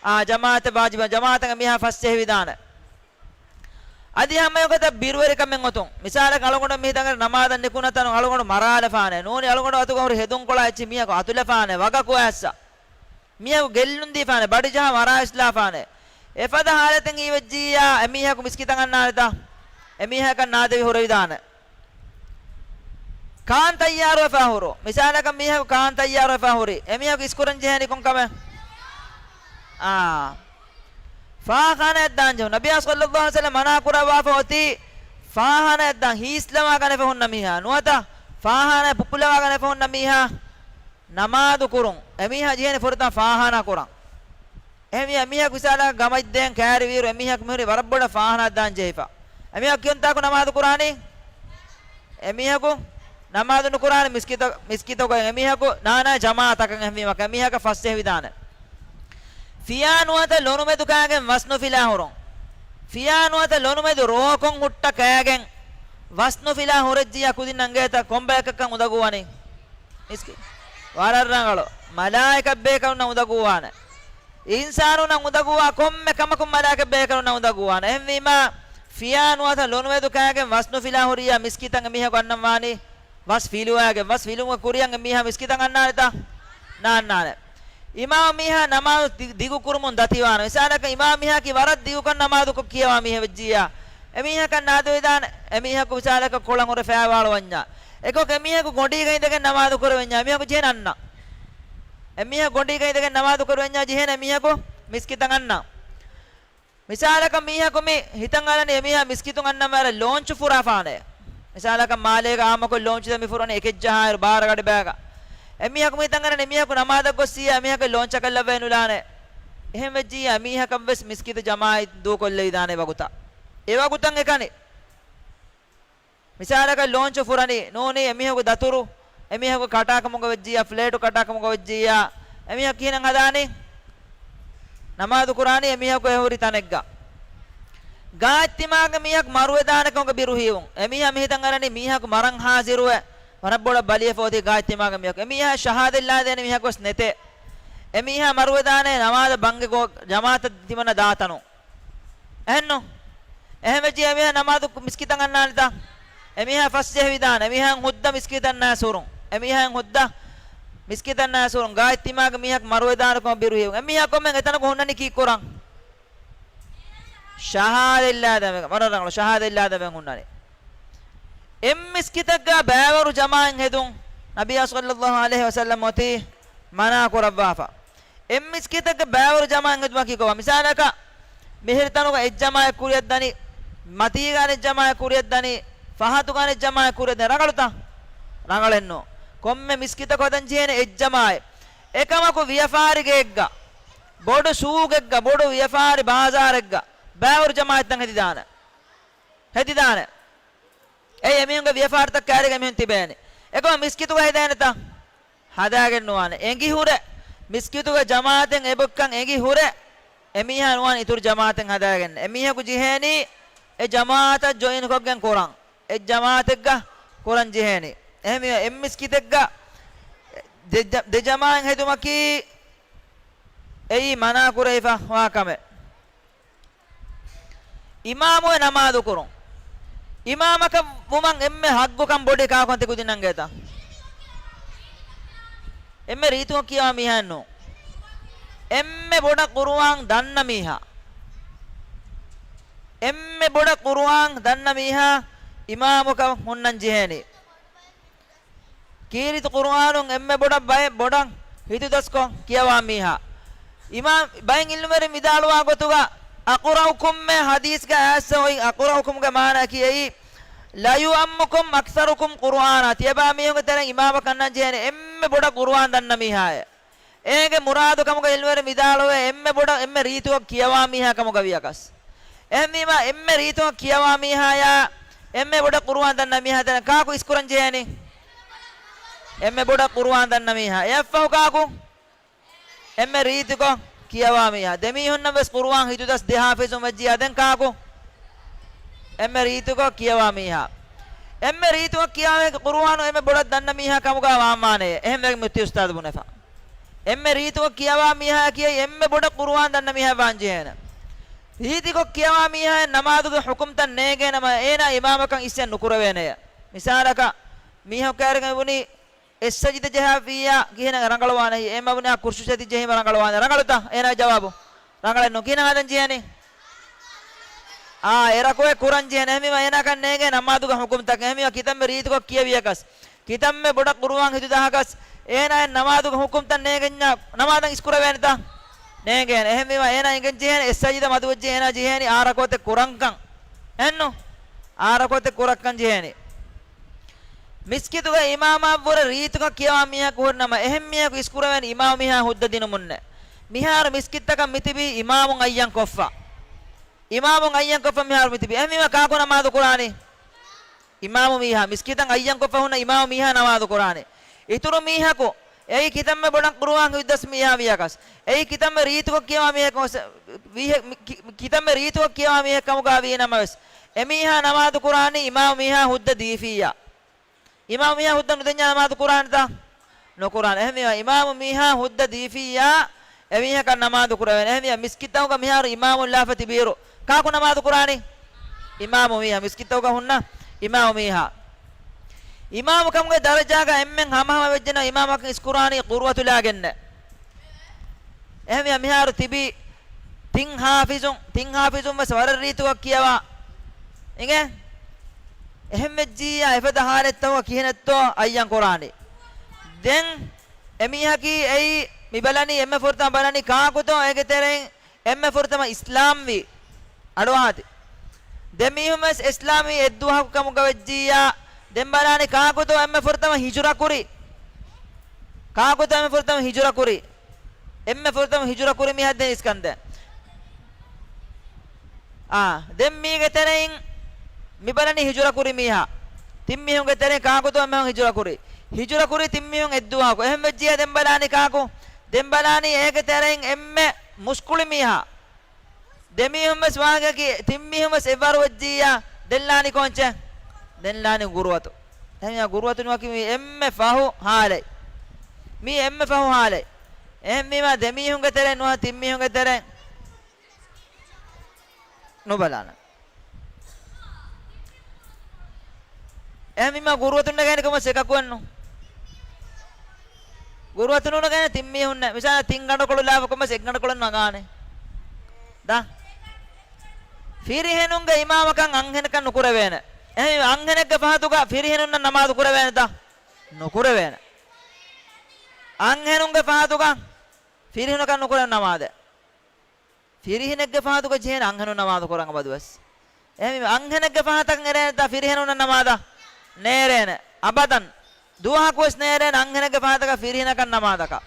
އާ، ޖަމާޢަތެއް ވާޖިބު، ޖަމާޢަތަށް އެމީހާ ފަސްޖެހިވިދާނެ. އަދި ހަމައެގޮތަށް ބިރުވެރިކަމެއް އޮތުން. މިސާލަކަށް އަޅުގަނޑު މި ތަނގަރ ނަމާދަށް ނިކުންނަ ތަނުން އަޅުގަނޑު މަރާލަފާނެ. ނޫނީ އަޅުގަނޑު އަތުގަ ހުރި ހެދުންކޮޅާ އެއްޗި މީހަކު އަތުލަފާނެ. ވަގަކު އައިއްސަ. މީހަކު ގެއްލުން ދީފާނެ، ބަޑިޖަހާ މަރާ އިސްލާފާނެ. އެފަދަ ހާލަތެއް އީވެއްޖިއްޔާ، އެމީހަކު މިސްކިތަށް އަންނާނެތަ؟ އެމީހަކަށް ނާދެވި ހުރެވިދާނެ. ކާން ތައްޔާރުވެފަ ހުރު. މިސާލަކަށް މީހަކު ކާން ތައްޔާރުވެފަ ހުރި. އެމީހަކު އިސްކުރަން ޖެހޭނީ ކޮން ކަމެއް؟ އާ. ފާޚާނާއަށް ދާން ޖެހުން. ނަބިއްޔާ ޞައްލައްލާހު ޢަލައިހި ވަސައްލަމް މަނާ ކުރައްވާފަ އޮތީ، ފާޚާނާއަށް ދާން ހީސްލަވާގަނެފަ ހުންނަ މީހާ ނުވަތަ ފާޚާނާ ޕުޕުލަވާގަނެފަ ހުންނަ މީހާ ނަމާދު ކުރުން. އެމީހާ ޖެހޭނެ ފުރަތަމަ ފާޚާނާ ކުރަން. އެހެންވީމަ އެމީހަކު މިސާލަކަށް ގަމަށްދޭން ކައިރިވިއިރު އެމީހަކު މިހުރީ ވަރަށް ބޮޑަށް ފާޚާނާއަށް ދާން ޖެހިފަ. އެމީހަކު ކިޔުންތާކު ނަމާދު ކުރާނީ؟ އެމީހަކު ނަމާދު ނުކުރާނެ މިސްކިތަށް، މިސްކިތަށް ގޮތް އެމީހަކު ނާނާ ޖަމާޢަތަކަށް އެހެންވީމަ އެމީހަކަށް ފަސްޖެހިވިދާނެ. ފިޔާ ނުވަތަ ލޮނުމެދު ކާގެން ވަސް ނުފިލާ ހުރުން. ފިޔާ ނުވަތަ ލޮނުމެދު ރޯކޮން ހުއްޓަ ކާގެން ވަސް ނުފިލާ ހުރެއްޖިއްޔާ ކުދިންނަށް އެނގޭތަ ކޮންބަޔަކަށްކަން އުނދަގޫވަނީ؟ މިސްކި-، ވަރަށް ރަނގަޅު. މަލާއިކަތްބޭކަލުންނަށް އުނދަގޫވާނެ. އިންސާނުންނަށް އުނދަގޫވާ ކޮންމެ ކަމަކުން މަލާއިކަތްބޭކަލުންނަށް އުނދަގޫވާނެ. އެހެންވީމާ، ފިޔާ ނުވަތަ ލޮނުމެދު ކާގެން ވަސް ނުފިލާ ހުރިއްޔާ މިސްކިތަށް އެމީހަކު އަންނަން ވާނީ ވަސް ފިލުވާގެން. ވަސް ފިލުމުގެ ކުރިއަށް އެމީހާ މިސްކިތަށް އަންނާނެތަ؟ ނާންނާނެ. އިމާމު މީހާ ނަމާދު ދި-، ދިގު ކުރުމުން ދަތިވާނެ. މިސާލަކަށް އިމާމު މީހާއަކީ ވަރަށް ދިގުކޮށް ނަމާދުކޮށް ކިޔަވާ މީހެއް ވެއްޖިއްޔާ، އެމީހަކަށް ނާދެވިދާނެ. އެމީހަކު މިސާލަކަށް ކޮޅަށް ހުރެ ފައިވާޅުވަންޏާ، އެކަމަކު އެމީހަކު ގޮނޑީގަ އިނދެގެން ނަމާދު ކުރެވެންޏާ، އެމީހަކު ޖެހޭނެ އަންނަން. އެމީހަކު ގޮނޑީގަ އިނދެގެން ނަމާދު ކުރެވެންޏާ، ޖެހޭނެ އެމީހަކު މިސްކިތަށް އަންނަން. މިސާލަކަށް މީހަކު މި ހިތަށް އަރަނީ އެމީހާ މިސްކިތުން އަންނަން ވަރަށް ލޯންޗު ފުރާފާނެ. މިސާލަކަށް މާލޭގަ އާއްމުކޮށް ލޯންޗުތައް މި ފުރަނީ އެކެއްޖަހާއިރު ބާރަ ގަޑިބައިގަ. އެމީހަކު މި ހިތަށް އަރަނީ އެމީހަކު ނަމާދަށް ގޮއްސިއްޔާ އެމީހަކަށް ލޯންޗަކަށް ލައްވައެއް ނުލާނެ. އެހެން ވެއްޖިއްޔާ އެމީހަކަށްވެސް މިސްކިތު ޖަމާޢަތް ދޫކޮށްލެވިދާނެ ވަގުތަށް. އެ ވަގުތަށް އެކަނި. މިސާލަކަށް ލޯންޗު ފުރަނީ ނޫނީ އެމީހަކު ދަތުރު، އެމީހަކު ކަޓާކަމުގަ ވެއްޖިއްޔާ، ފްލައިޓު ކަޓާކަމުގަ ވެއްޖިއްޔާ، އެމީހަކު ކިހިނެއް ހަދާނީ؟ ނަމާދު ކުރާނީ އެމީހަކު އެ ހުރި ތަނެއްގަ. ގާތްތިމާގެ މީހަކު މަރުވެދާނެ ކަމުގެ ބިރު ހީވުން. އެމީހާ މި ހިތަށް އަރަނީ މީހަކު މަރަން ހާޒިރުވެ، ވަރަށް ބޮޑަށް ބަލިވެފަ އޮތީ ގާތްތިމާގެ މީހަކު. އެމީހާ ޝަހާދަތް ލާދޭނެ މީހަކުވެސް ނެތޭ. އެމީހާ މަރުވެދާނެ ނަމާދަށް ބަންގެ ގޯ-، ޖަމާޢަތަށް ތިމަންނަ ދާތަނުން. އެހެންނު؟ އެހެންވެއްޖެ އެމީހާ ނަމާދު މިސްކިތަށް އަންނާނެތަ؟ އެމީހާ ފަސް ޖެހިވިދާނެ. އެމީހާ ހުއްދަ މިސްކިތަށް ނާސް ހުރުން. އެމީހާ ހުއްދަ މިސްކިތަށް ނާސް ހުރުން. ގާތްތިމާގެ މީހަކު މަރުވެދާނެކަމަށް ބިރު ހިއެވުން. އެމީހާ ކޮންމެ އެތަނަކު ހުންނަނީ ކީއްކުރަން؟ ޝަހާދަތް ލާދަމެގަ، މަރަށް ރަނގަޅު ޝަހާދަތް ލާދަމެން ހުންނަނީ. އެއް މިސްކިތެއްގަ ބައިވަރު ޖަމާޢަތް ހެދުން ނަބިއްޔާ ޞައްލައްލާހު ޢަލައިހި ވަސައްލަމް އޮތީ މަނާ ކުރައްވާފަ. އެއް މިސްކިތެއްގަ ބައިވަރު ޖަމާޢަތް ހެދުމަކީ ކޮބާ؟ މިސާލަކަށް، މިހިރިތަނުގަ އެއް ޖަމާޢަތް ކުރިއަށް ދަނީ، މަތީގަ އަނެއް ޖަމާޢަތް ކުރިއަށް ދަނީ، ފަހަތުގަ އަނެއް ޖަމާޢަތް ކުރިއަށް ދަނީ، ރަނގަޅުތަ؟ ރަނގަޅެއްނު. ކޮންމެ މިސްކިތަކު ހަދަން ޖެހޭނެ އެއް ޖަމާޢަތް. އެކަމަކު ވިޔަފާރި ގެއެއްގަ، ބޮޑު ސޫގެއްގަ، ބޮޑު ވިޔަފާރި ބާޒާރެއްގަ ބައިވަރު ޖަމާޢަތްތައް ހެދިދާނެ. ހެދިދާނެ. އެއީ އެމީހުންގެ ވިޔަފާރިތައް ކައިރިގަ އެމީހުން ތިބޭނެ. އެކަމަ މިސްކިތުގަ ހެދޭނެތަ؟ ހަދާގެން ނުވާނެ. އެނގި ހުރެ، މިސްކިތުގެ ޖަމާޢަތެއް އެބޮއްކަން އެނގި ހުރެ، އެމީހާ ނުވާނެ އިތުރު ޖަމާޢަތެއް ހަދާގެން. އެމީހަކު ޖެހޭނީ އެ ޖަމާޢަތަށް ޖޮއިން ކޮށްގެން ކުރަން. އެއް ޖަމާޢަތެއްގަ ކުރަން ޖެހޭނީ. އެހެންވީމަ އެއް މިސްކިތެއްގަ ދެ ޖަ-، ދެ ޖަމާޢަތް ހެދުމަކީ އެއީ މަނާ ކުރެވިފަ ވާ ކަމެއް. އިމާމުވެ ނަމާދު ކުރުން. އިމާމަކަށް ވުމަށް އެންމެ ހައްގުކަން ބޮޑީ ކާކުން ތި ކުދިންނަށް އެނގޭތަ؟ އެންމެ ރީތިކޮށް ކިޔަވާ މީހާއެއްނު. އެންމެ ބޮޑަށް ޤުރުއާން ދަންނަ މީހާ. އެންމެ ބޮޑަށް ޤުރުއާން ދަންނަ މީހާ އިމާމަކަށް ހުންނަން ޖެހޭނީ. ކީރިތި ޤުރުއާނުން އެންމެ ބޮޑަށް ބައެއް ބޮޑަށް ހިތުދަސްކޮށް ކިޔަވާ މީހާ. އިމާ-، ބައެއް ޢިލްމުވެރިން ވިދާޅުވާ ގޮތުގަ، އަޤްރައުކުމް އޭ ޙަދީޘްގަ އައިސް އޮތް، އަޤްރައުކުމްގެ މާނައަކީ އެއީ، ލަޔުޢައްމުކުމް އަކްސަރުކުމް ޤުރުއާނާ، ތިޔަބައިމީހުންގެ ތެރެއިން އިމާމަކަށް އަންނަން ޖެހޭނެ އެންމެ ބޮޑަށް ޤުރުއާން ދަންނަ މީހާއޭ. އޭގެ މުރާދު ކަމުގަ ޢިލްމުވެރިން ވިދާޅުވޭ، އެންމެ ބޮޑަށް އެންމެ ރީތިކޮށް ކިޔަވާ މީހާ ކަމުގަ ވިޔަކަސް. އެހެންވީމަ، އެންމެ ރީތިކޮށް ކިޔަވާ މީހާޔާ އެންމެ ބޮޑަށް ޤުރުއާން ދަންނަ މީހާ ތެރެއިން ކާކު އިސްކުރަން ޖެހޭނީ؟ އެންމެ ބޮޑަށް ޤުރުއާން ދަންނަ މީހާ. އެއަށްފަހު ކާކު؟ އެންމެ ރީތިކޮށް ކިޔަވާ މީހާ. ދެމީހުންނަށް ވެސް ޤުރުއާން ހިތުދަސް ދެ ޙާފިޒުން ވެއްޖިއްޔާ ދެން ކާކު؟ އެންމެ ރީތިކޮށް ކިޔަވާ މީހާ. އެންމެ ރީތިކޮށް ކިޔަވާ މީހާ ޤުރުއާނު އެންމެ ބޮޑަށް ދަންނަ މީހާ ކަމުގަ ވާންވާނެޔޭ. އެހެން ވެގެން މުފްތީ އުސްތާޛު ބުނެފަ. އެންމެ ރީތިކޮށް ކިޔަވާ މީހާ ކިޔައީ އެންމެ ބޮޑަށް ޤުރުއާން ދަންނަ މީހާ ވާން ޖެހޭނެ. ރީތިކޮށް ކިޔަވާ މީހާ ނަމާދުގެ ޙުކުމްތައް ނޭނގޭނަމަ އޭނާ އިމާމަކަށް އިސްއެއް ނުކުރެވޭނެޔޭ. މިސާލަކަށް މީހަކު ކައިރިގަ މިބުނީ އެއް ސަޖިދަ ޖަހާފިއްޔާ ކިހިނެއް ރަނގަޅުވާނެ، އެ މަބުނާ ކުރުސި ސަޖިދަ ޖެހީމަ ރަނގަޅުވާނެ. ރަނގަޅުތަ؟ އޭނާ ޖަވާބު. ރަނގަޅެއްނު. ކިހިނެއް ހަދަން ޖެހޭނީ؟ އާ، އެ ރަކުޢަތް ކުރަން ޖެހޭނެ. އެހެންވީމަ އޭނާކަށް ނޭނގޭ ނަމާދުގެ ޙުކުމްތަކެއް. އެހެންވީމަ ކިތަންމެ ރީތިކޮށް ކިޔެވިޔަކަސް، ކިތަންމެ ބޮޑަށް ޤުރުއާން ހިތުދަހަކަސް، އޭނާއަށް ނަމާދުގެ ޙުކުމްތައް ނޭނގެންޏާ ނަމާދަށް އިސްކުރެވޭނެތަ؟ ނޭނގޭނެ. އެހެންވީމަ އޭނާ އެނގެން ޖެހޭނެ އެއް ސަޖިދަ މަދުވެއްޖެ އޭނާ ޖެހޭނީ އާ ރަކުޢަތެއް ކުރަންކަން. އެއްނު؟ އާ ރަކުޢަތެއް ކުރަންކަން ޖެހޭނީ. މިސްކިތުގެ އިމާމާއަށްވުރެ ރީތިކޮށް ކިޔަވާ މީހަކު ހުރިނަމަ، އެހެން މީހަކު އިސްކުރެވޭނެ އިމާމު މީހާ ހުއްދަ ދިނުމުންނޭ. މިހާރު މިސްކިތްތަކަށް މިތިބީ އިމާމުން އައްޔަން ކޮށްފަ. އިމާމުން އައްޔަން ކޮށްފަ މިހާރު މިތިބީ. އެހެންވީމަ ކާކު ނަމާދު ކުރާނީ؟ އިމާމު މީހާ. މިސްކިތަށް އައްޔަން ކޮށްފަ ހުންނަ އިމާމު މީހާ ނަމާދު ކުރާނީ. އިތުރު މީހަކު އެއީ ކިތަންމެ ބޮޑަށް ޤުރުއާން ހިތުދަސް މީހާ ވިޔަކަސް، އެއީ ކިތަންމެ ރީތިކޮށް ކިޔަވާ މީހަކު ވެސް، ވީހެ-، މި-، ކި-، ކިތަންމެ ރީތިކޮށް ކިޔަވާ މީހެއް ކަމުގަ ވީނަމަވެސް، އެމީހާ ނަމާދު ކުރާނީ އިމާމު މީހާ ހުއްދަ ދީފިއްޔާ. އިމާމު މީހާ ހުއްދަ ނުދެންޏާ ނަމާދު ކުރާނެތަ؟ ނުކުރާނެ. އެހެންވީމަ އިމާމު މީހާ ހުއްދަ ދީފިއްޔާ، އެމީހަކަށް ނަމާދު ކުރެވޭނެ. އެހެންވީމަ މިސްކިތްތަކުގަ މިހާރު އިމާމުން ލާފަ ތިބިއިރު، ކާކު ނަމާދު ކުރާނީ؟ އިމާމު މީހާ. މިސްކިތްތަކުގަ ހުންނަ އިމާމު މީހާ. އިމާމު ކަމުގެ ދަރަޖާގަ އެންމެން ހަމަހަމަ ވެއްޖެނަމަ އިމާމަކަށް އިސްކުރާނީ ޤުރުއަތު ލާގެންނޭ. އެހެންވީމަ މިހާރު ތިބީ ތިން ޙާފިޒުން، ތިން ޙާފިޒުން ވެސް ވަރަށް ރީތިކޮށް ކިޔަވާ. އިނގޭ؟ އެހެން ވެއްޖިއްޔާ އެފަދަ ޙާލަތްތަކުގަ ކިހިނެއްތޯ އައްޔަން ކުރާނީ. ދެން އެމީހަކީ އެއީ މި ބަލަނީ، އެންމެ ފުރަތަމަ ބަލަނީ ކާކުތޯ އޭގެ ތެރެއިން އެންމެ ފުރަތަމަ އިސްލާމްވީ. އަޑުއަހާތި. ދެ މީހުން ވެސް އިސްލާމްވީ އެއްދުވަހަކު ކަމުގަ ވެއްޖިއްޔާ، ދެން ބަލާނީ ކާކުތޯ އެންމެ ފުރަތަމަ ހިޖުރަ ކުރީ. ކާކުތޯ އެންމެ ފުރަތަމަ ހިޖުރަ ކުރީ. އެންމެ ފުރަތަމަ ހިޖުރަ ކުރި މީހާ ދެން އިސްކަންދެ. އާ، ދެން މީގެ ތެރެއިން މި ބަލަނީ ހިޖުރަ ކުރި މީހާ. ތިން މީހުންގެ ތެރެއިން ކާކުތޯ އެންމެހުން ހިޖުރަ ކުރީ. ހިޖުރަ ކުރީ ތިން މީހުން އެއްދުވަހަކު. އެހެން ވެއްޖިއްޔާ ދެން ބަލާނީ ކާކު؟ ދެން ބަލާނީ އޭގެ ތެރެއިން އެންމެ މުސްކުޅި މީހާ. ދެ މީހުން ވެސް ވާގަކީ، ތިން މީހުން ވެސް އެއްވަރު ވެއްޖިއްޔާ، ދެން ލާނީ ކޯންޗެއް؟ ދެން ލާނީ ގުރުއަތު. އެހެންވީމަ ގުރުއަތު ނުވަކި މީ އެންމެ ފަހު ހާލަތް. މީ އެންމެ ފަހު ހާލަތް. އެހެންވީމަ ދެ މީހުންގެ ތެރެއިން ނުވަތަ ތިން މީހުންގެ ތެރެއިން ނުބަލާނަން. އެހެންވީމަ ގުރުއަތުން ނަގާނެ ކަމަށް އެކަކު އެއްނު. ގުރުއަތުން ނުނަގާނެ ތިން މީހުންނެއް. މިސާލަށް ތިން ގަނޑުކޮޅު ލާފަ ކަމަށް އެއް ގަނޑުކޮޅެއް ނަގާނެ. ދާ. ފިރިހެނުންގެ އިމާމަކަށް އަންހެނަކަށް ނުކުރެވޭނެ. އެހެން އަންހެނެއްގެ ފަހަތުގަ ފިރިހެނުންނަށް ނަމާދު ކުރެވޭނެތަ؟ ނުކުރެވޭނެ. އަންހެނުންގެ ފަހަތުގަ ފިރިހެނަކަށް ނުކުރެވޭ ނަމާދެއް. ފިރިހެނެއްގެ ފަހަތުގަ ޖެހޭނެ އަންހެނުން ނަމާދު ކުރަން އަބަދުވެސް. އެހެންވީމަ އަންހެނެއްގެ ފަހަތަކަށް އެރޭނެތާ ފިރިހެނުންނަށް ނަމާދަށް؟ ނޭރޭނެ. އަބަދަން. ދުވަހަކުވެސް ނޭރޭނެ އަންހެނެއްގެ ފަހަތަކަށް ފިރިހެނަކަށް ނަމާދަކަށް.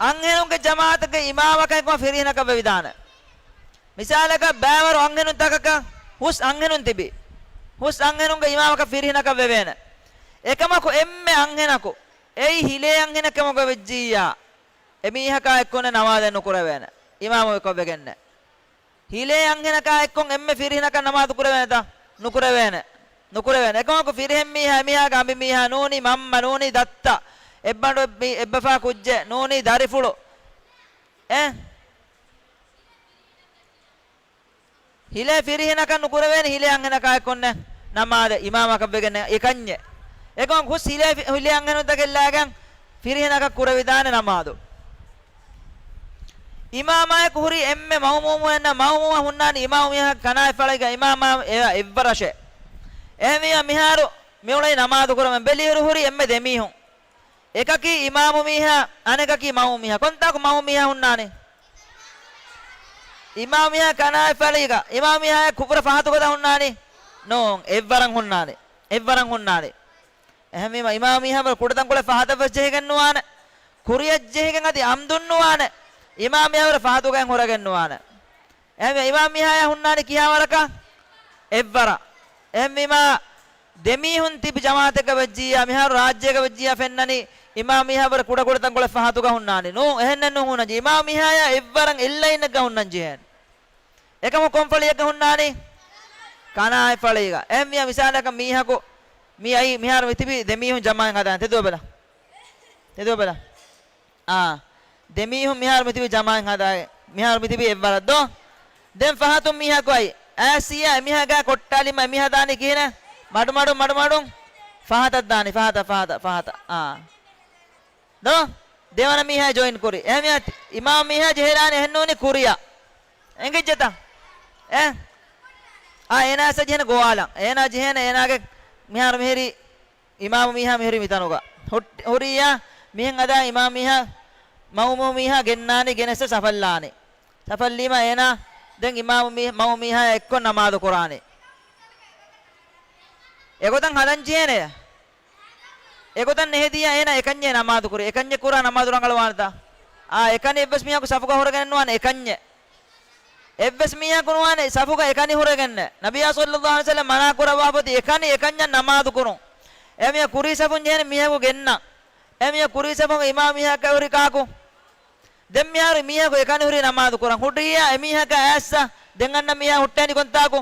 އަންހެނުންގެ ޖަމާޢަތެއްގެ އިމާމަކަށް އެކަމަށް ފިރިހެނަކަށް ވެވިދާނެ. މިސާލަކަށް ބައިވަރު އަންހެނުންތަކަކަށް ހުސް އަންހެނުން ތިބި. ހުސް އަންހެނުންގެ އިމާމަކަށް ފިރިހެނަކަށް ވެވޭނެ. އެކަމަކު އެންމެ އަންހެނަކު އެއީ ހިލޭ އަންހެނެއް ކަމުގަ ވެއްޖިއްޔާ، އެމީހަކާ އެއްކޮށް ނަމާދެއް ނުކުރެވޭނެ. އިމާމު އެކޮށް ވެގެންނެއް. ހިލޭ އަންހެނަކާ އެއްކޮށް އެންމެ ފިރިހެނަކަށް ނަމާދު ކުރެވޭނެތަ؟ ނުކުރެވޭނެ. ނުކުރެވޭނެ. އެކަމަކު ފިރިހެން މީހާ، އެމީހާގެ އަނބިމީހާ ނޫނީ މަންމަ ނޫނީ ދައްތަ، އެއްބަނޑު އެއްބި-، އެއްބަފާ ކުއްޖެއް ނޫނީ ދަރިފުޅު. އެ؟ ހިލޭ ފިރިހެނަކަށް ނުކުރެވޭނެ ހިލޭ އަންހެނަކާ އެއްކޮށް ނަމާދެއް އިމާމަކަށް ވެގެން އެކަންޏެއް. އެކަމަކު ހުސް ހިލޭ ފި-، ހިލޭ އަންހެނުންތަކެއް ލާގެން ފިރިހެނަކަށް ކުރެވިދާނެ ނަމާދު. އިމާމާއެކު ހުރި އެންމެ މައުމޫމު އެންނަ މައުމޫމަށް ހުންނާނީ އިމާމު މީހާ ކަނާތް ފަޅައިގަ އިމާމާ އެ-، އެއްވަރަށޭ. އެހެންވީމަ މިހާރު މިއުޅެނީ ނަމާދު ކުރަމެން ބެލިއިރު ހުރި އެންމެ ދެމީހުން. އެކަކީ އިމާމު މީހާ، އަނެކަކީ މައުމޫމު މީހާ. ކޮންތާކު މައުމޫމު މީހާ ހުންނާނީ؟ އިމާމު މީހާ ކަނާތް ފަޅީގަ، އިމާމު މީހާ ކުބުރަ ފަހަތުގަދަ ހުންނާނީ؟ ނޫން، އެއްވަރަށް ހުންނާނީ. އެއްވަރަށް ހުންނާނީ. އެހެންވީމަ އިމާމު މީހާ ވަރަށް ކުޑަތަންކޮޅެއް ފަހަތަށް ވެސް ޖެހިގެން ނުވާނެ. ކުރިއަށް ޖެހިގެން އަދި އަމްދުން ނުވާނެ. އިމާމު މީހާ ވަރަށް ފަހަތުގައި ހުރެގެން ނުވާނެ. އެހެންވީމަ އިމާމު މީހާޔާ ހުންނާނީ ކިހާ ވަރަކަށް؟ އެއްވަރަށް. އެހެންވީމަ ދެމީހުން ތިބި ޖަމާޢަތެއްގަ ވެއްޖިއްޔާ، މިހާރު ރާއްޖޭގަ ވެއްޖިއްޔާ ފެންނަނީ، އިމާމު މީހާ ވަރަށް ކުޑަކުޑަ ތަންކޮޅެއް ފަހަތުގަ ހުންނާނީ. ނޫން، އެހެންނެއް ނޫން ހުންނަންޖެހޭ. އިމާމު މީހާޔާ އެއްވަރަށް އެއްލައިންއެއްގަ ހުންނަންޖެހޭނެ. އެކަމު ކޮން ފަޅިއެއްގަ ހުންނާނީ؟ ކަނާތް ފަޅީގަ. އެހެންވިޔަ މިސާލަކަށް މީހަކު މި އައީ މިހާރު މިތިބި ދެމީހުން ޖަމާއަށް ހަދާނެ. ތެދުވަބަލަ. ތެދުވަބަލަ. އާ. ދެމީހުން މިހާރު މިތިބި ޖަމާއަށް ހަދާ، މިހާރު މިތިބީ އެއްވަރަށް ދޯ؟ ދެން ފަހަތުން މީހަކު އައި. އައިސިޔާ އެމީހާގާ ކޮށްޓާލީމަ އެމީހާ ދާނީ ކިހިނެއް؟ މަޑުމަޑުން، މަޑުމަޑުން. ފަހަތަށް ދާނީ، ފަހަތަށް، ފަހަތަށް، ފަހަތަށް. އާ. ދޯ؟ ދެވަނަ މީހާ ޖޮއިން ކުރި. އެހެންވިޔަ އިމާމު މީހާ ޖެހިލާނީ އެހެންނޫނީ ކުރިއަށް. އެނގިއްޖެތަ؟ އެ؟ އާ، އޭނާ އައިސް ޖެހޭނެ ގޮވާލަން. އޭނާ ޖެހޭނެ އޭނާގެ މިހާރު މިހިރީ އިމާމު މީހާ މިހިރީ މިތަނުގަ. ހުއްޓި-، ހުރިއްޔާ މިހެން ހަދާ އިމާމު މީހާ، މައުމޫމު މީހާ ގެންނާނީ، ގެނެއްސެ ސަފަށްލާނީ. ސަފަށްލީމަ އޭނާ ދެން އިމާމު މީ-، މައުމޫމު މީހާ އެއްކޮށް ނަމާދު ކުރާނީ. އެގޮތަށް ހަދަން ޖެހޭނެ. އެގޮތަށް ނެހެދިޔާ އޭނާ އެކަންޏެއް ނަމާދު ކުރީ. އެކަންޏެއް ކުރާ ނަމާދު ރަނގަޅުވާނެތާ؟ އާ، އެކަނި އެއްވެސް މީހަކު ސަފުގަ ހުރެގެން ނުވާނެ އެކަންޏެއް. އެއްވެސް މީހަކު ނުވާނެ ސަފުގަ އެކަނި ހުރެގެންނެއް. ނަބިއްޔާ ޞައްލައްލާހު ޢަލައިހި ވަސައްލަމް މަނާ ކުރައްވާފަ އޮތީ އެކަނި އެކަންޏަށް ނަމާދު ކުރުން. އެމީހަކު ކުރީ ސަފުން ޖެހޭނެ މީހަކު ގެންނަން. އެމީހަކު ކުރީ ސަފުގަ އިމާމު މީހަކަށް ހުރި ކާކު؟ ދެން މިހާރު މީހަކު އެކަނި ހުރީ ނަމާދު ކުރަން. ހުއްޓިއްޔާ އެމީހަކާ އައިއްސަ ދެން އަންނަ މީހާ ހުއްޓޭނީ ކޮންތާކު؟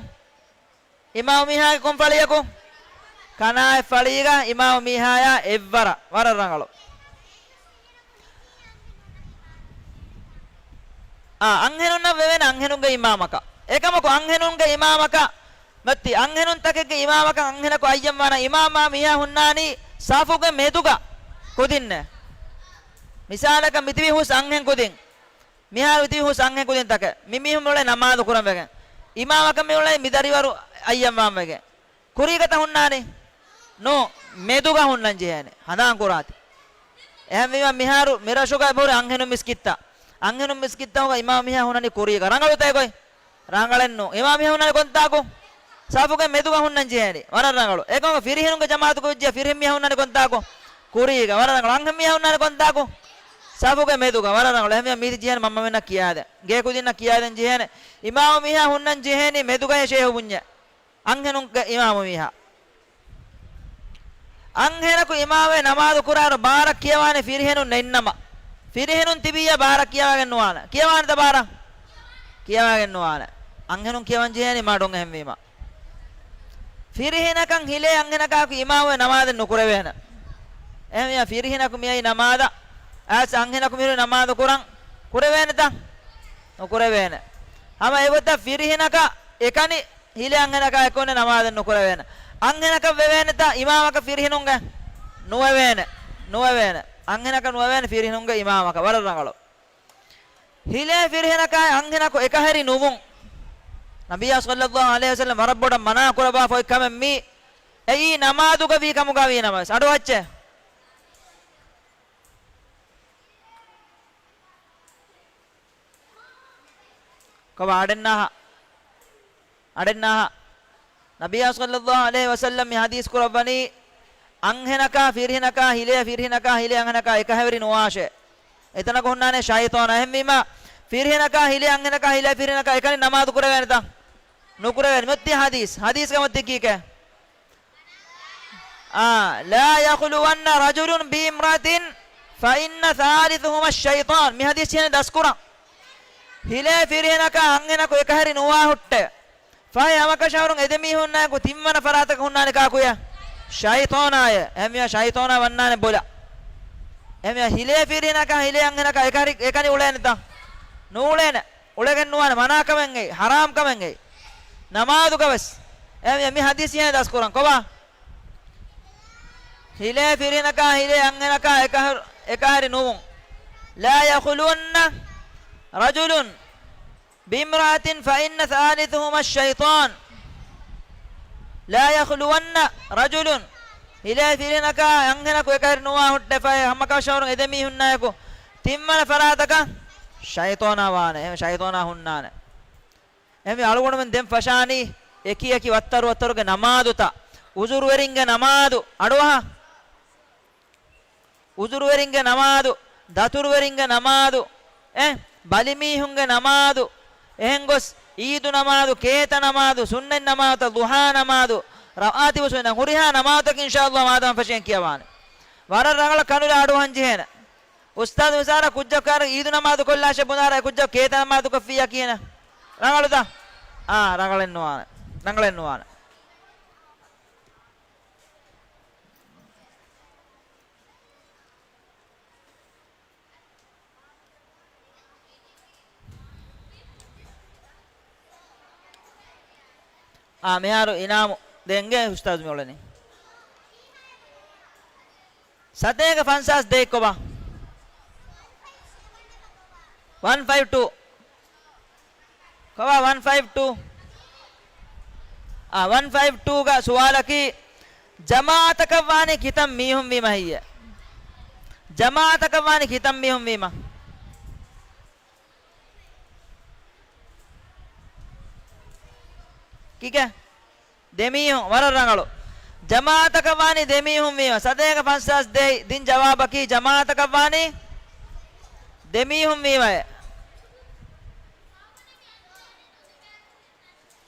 އިމާމު މީހާގެ ކޮން ފަޅިއަކު؟ ކަނާތް ފަޅީގަ އިމާމު މީހާޔާ އެއްވަރަށް. ވަރަށް ރަނގަޅު. އާ، އަންހެނުންނަށް ވެވޭނެ އަންހެނުންގެ އިމާމަކަށް. އެކަމަކު އަންހެނުންގެ އިމާމަކަށް މަތި އަންހެނުންތަކެއްގެ އިމާމަކަށް އަންހެނަކު އައްޔަންވާނަ އިމާމާ މީހާ ހުންނާނީ ސަފުގެ މެދުގަ ކުދިންނެއް. މިސާލަކަށް މިތިބީ ހުސް އަންހެން ކުދިން. މިހާރު ތިބި ހުސް އަންހެން ކުދިންތަކެއް. މި މީހުން މިއުޅޭ ނަމާދު ކުރަން ވެގެން. އިމާމަކަށް މިއުޅޭ މި ދަރިވަރު އައްޔަންވާން ވެގެން. ކުރީގަތަ ހުންނާނީ؟ ނޫ، މެދުގަ ހުންނަން ޖެހޭނެ. ހަނދާން ކުރާތި. އެހެންވީމަ މިހާރު މި ރަށުގަ އެބަހުރި އަންހެނުން މިސްކިތްތައް. އަންހެނުން މިސްކިތްތަކުގަ އިމާމު މީހާ ހުންނަނީ ކުރީގަ. ރަނގަޅުތަ އެގޮތް؟ ރަނގަޅެއްނު. އިމާމު މީހާ ހުންނަނީ ކޮންތާކު؟ ސަފުގެ މެދުގަ ހުންނަން ޖެހޭނީ. ވަރަށް ރަނގަޅު. އެކަމަކު ފިރިހެނުންގެ ޖަމާޢަތުގަ ވެއްޖިއްޔާ ފިރިހެން މީހާ ހުންނަނީ ކޮންތާކު؟ ކުރީގަ. ވަރަށް ރަނގަޅު. އަންހެން މީހާ ހުންނަނީ ކޮންތާކު؟ ސަފުގެ މެދުގަ. ވަރަށް ރަނގަޅު. އެހެންވީމަ މީތި ޖެހޭނެ މަންމަމެންނަށް ކިޔާދޭން. ގޭކުދިންނަށް ކިޔާދޭން ޖެހޭނެ. އިމާމު މީހާ ހުންނަން ޖެހޭނީ މެދުގައޭ ޝޭހު ބުންޏޭ. އަންހެނުންގެ އިމާމު މީހާ. އަންހެނަކު އިމާމެއް ނަމާދު ކުރާއިރު ބާރަށް ކިޔަވާނެ ފިރިހެނުން ނެތްނަމަ. ފިރިހެނުން ތިބިއްޔާ ބާރަށް ކިޔަވާގެން ނުވާނެ. ކިޔަވާނެތަ ބާރަށް؟ ކިޔަވާގެން ނުވާނެ. އަންހެނުން ކިޔަވަން ޖެހޭނީ މަޑުން އެހެންވީމަ. ފިރިހެނަކަށް ހިލޭ އަންހެނަކާއެކު އިމާމެއް ނަމާދެއް ނުކުރެވޭނެ. އެހެންވީމަ ފިރިހެނަކު މިއައީ ނަމާދަށް. އައިސް އަންހެނަކު މިހުރި ނަމާދު ކުރަން ކުރެވޭނެތަ؟ ނުކުރެވޭނެ. ހަމަ އެގޮތަށް ފިރިހެނަކަށް އެކަނި ހިލޭ އަންހެނަކާ އެކު ނަމާދެއް ނުކުރެވޭނެ. އަންހެނަކަށް ވެވޭނެތަ އިމާމަކަށް ފިރިހެނުންގެ؟ ނުވެވޭނެ. ނުވެވޭނެ. އަންހެނަކަށް ނުވެވޭނެ ފިރިހެނުންގެ އިމާމަކަށް. ވަރަށް ރަނގަޅު. ހިލޭ ފިރިހެނަކާ އަންހެނަކު އެކަހެރި ނުވުން. ނަބިއްޔާ ޞައްލައްލާހު ޢަލައިހި ވަސައްލަމް ވަރަށް ބޮޑަށް މަނާ ކުރައްވާފަ އޮތް ކަމެއް މީ. އެއީ ނަމާދުގަ ވީ ކަމުގަ ވީ ނަމަވެސް. އަޑު އައްޗޭ. ކޮބާ އަޑެއް ނާހަ؟ އަޑެއް ނާހަ. ނަބިއްޔާ ޞައްލައްލާހު ޢަލައިހި ވަސައްލަމް މި ޙަދީޘް ކުރައްވަނީ، އަންހެނަކާ ފިރިހެނަކާ ހިލޭ، ފިރިހެނަކާ ހިލޭ އަންހެނަކާ އެކަހެރި ނުވާށޭ. އެތަނަކު ހުންނާނެ ޝައިޠާނާ. އެހެންވީމަ، ފިރިހެނަކާ ހިލޭ އަންހެނަކާ ހިލޭ ފިރިހެނަކާ އެކަނި ނަމާދު ކުރެވޭނެތަ؟ ނުކުރެވޭނެ. މިއޮތީ ޙަދީޘް. ޙަދީޘްގަ މިއޮތީ ކީކޭ؟ އާ، لا يخلون رجل بامرأة فإن ثالثهما الشيطان. މި ޙަދީޘް ކިޔަނީ ދަސްކުރަން. ހިލޭ ފިރިހެނަކާ އަންހެނަކު އެކަހެރި ނުވާ ހުއްޓޭ. ފަހެ ހަމަކަށަވަރުން އެދެމީހުންނާއެކު ތިންވަނަ ފަރާތަކަށް ހުންނާނެ ކާކުޔަ؟ ޝައިޠާނާއޭ. އެހެންވީމަ ޝައިޠާނާ ވަންނާނެ ބޮލަށް. އެހެންވީމަ ހިލޭ ފިރިހެނަކާ ހިލޭ އަންހެނަކާ އެކަހެރި، އެކަނި އުޅޭނެތަ؟ ނޫޅޭނެ. އުޅެގެން ނުވާނެ، މަނާކަމެއްގައި، ޙަރާމް ކަމެއްގައި. ނަމާދުގަވެސް. އެ، މި، މި ޙަދީޘް އެހެން ދަސްކުރަން. ކޮބާ؟ ހިލޭ ފިރިހެނަކާ ހިލޭ އަންހެނަކާ އެކަހަރު، އެކަހެރި ނުވުން. لا يخلون رجل بامرأة فإن ثالثهما الشيطان. لا يخلون رجل. ހިލޭ ފިރިހެނަކާ އަންހެނަކު އެކަހެރި ނުވާ ހުއްޓެފައި ހަމަކަށަވަރުން އެދެމީހުންނާއެކު ތިންވަނަ ފަރާތަކަށް ޝައިޠާނާ ވާނެ. އެހެން ޝައިޠާނާ ހުންނާނެ. އެހެންވެ އަޅުގަނޑުމެން ދެން ފަށާނީ އެކި އެކި ވައްތަރު ވައްތަރުގެ ނަމާދުތައް، އުޒުރުވެރިންގެ ނަމާދު، އަޑުއަހާ. އުޒުރުވެރިންގެ ނަމާދު، ދަތުރުވެރިންގެ ނަމާދު، އެ، ބަލިމީހުންގެ ނަމާދު، އެހެން ގޮސް އީދު ނަމާދު، ކޭތަ ނަމާދު، ސުންނަތް ނަމާދުތައް، ޟުޙާ ނަމާދު، ރަވާތިބު ސުންނަތް، ހުރިހާ ނަމާދުތަކަށް އިންޝާﷲ މާދަމާ ފަށޭން ކިޔަވާނެ. ވަރަށް ރަނގަޅަށް ކަނުލާ އަޑުއަހަން ޖެހޭނެ. އުސްތާޛު މިސާލަށް ކުއްޖަކު ކާރަ އީދު ނަމާދު ކޮށްލާށޭ ބުނާރާ އެ ކުއްޖަކު ކޭތަ ނަމާދު ކޮށްފިއްޔާ ކިޔޭނެ. ރަނގަޅުތަ؟ އާ، ރަނގަޅެއް ނުވާނެ. ރަނގަޅެއް ނުވާނެ. އާ، މިހާރު އިނާމު ދޭންގެ އުސްތާޛު މި އުޅެނީ. ސަތޭކަ ފަންސާސް ދޭއް ކޮބާ؟ ވަން ފައިވް ޓޫ. ކޮބާ ވަން ފައިވް ޓޫ؟ އާ، ވަން ފައިވް ޓޫ ގަ ސުވާލަކީ، ޖަމާޢަތަކަށް ވާނީ ކިތައް މީހުން ވީމަ ހެއްޔޭ؟ ޖަމާޢަތަކަށް ވާނީ ކިތައް މީހުން ވީމަ؟ ކިކެ؟ ދެމީހުން. ވަރަށް ރަނގަޅު. ޖަމާޢަތަކަށް ވާނީ ދެމީހުން ވީމަ. ސަތޭކަ ފަންސާސް ދޭއް ދިން ޖަވާބަކީ ޖަމާޢަތަކަށް ވާނީ ދެމީހުން ވީމައޭ.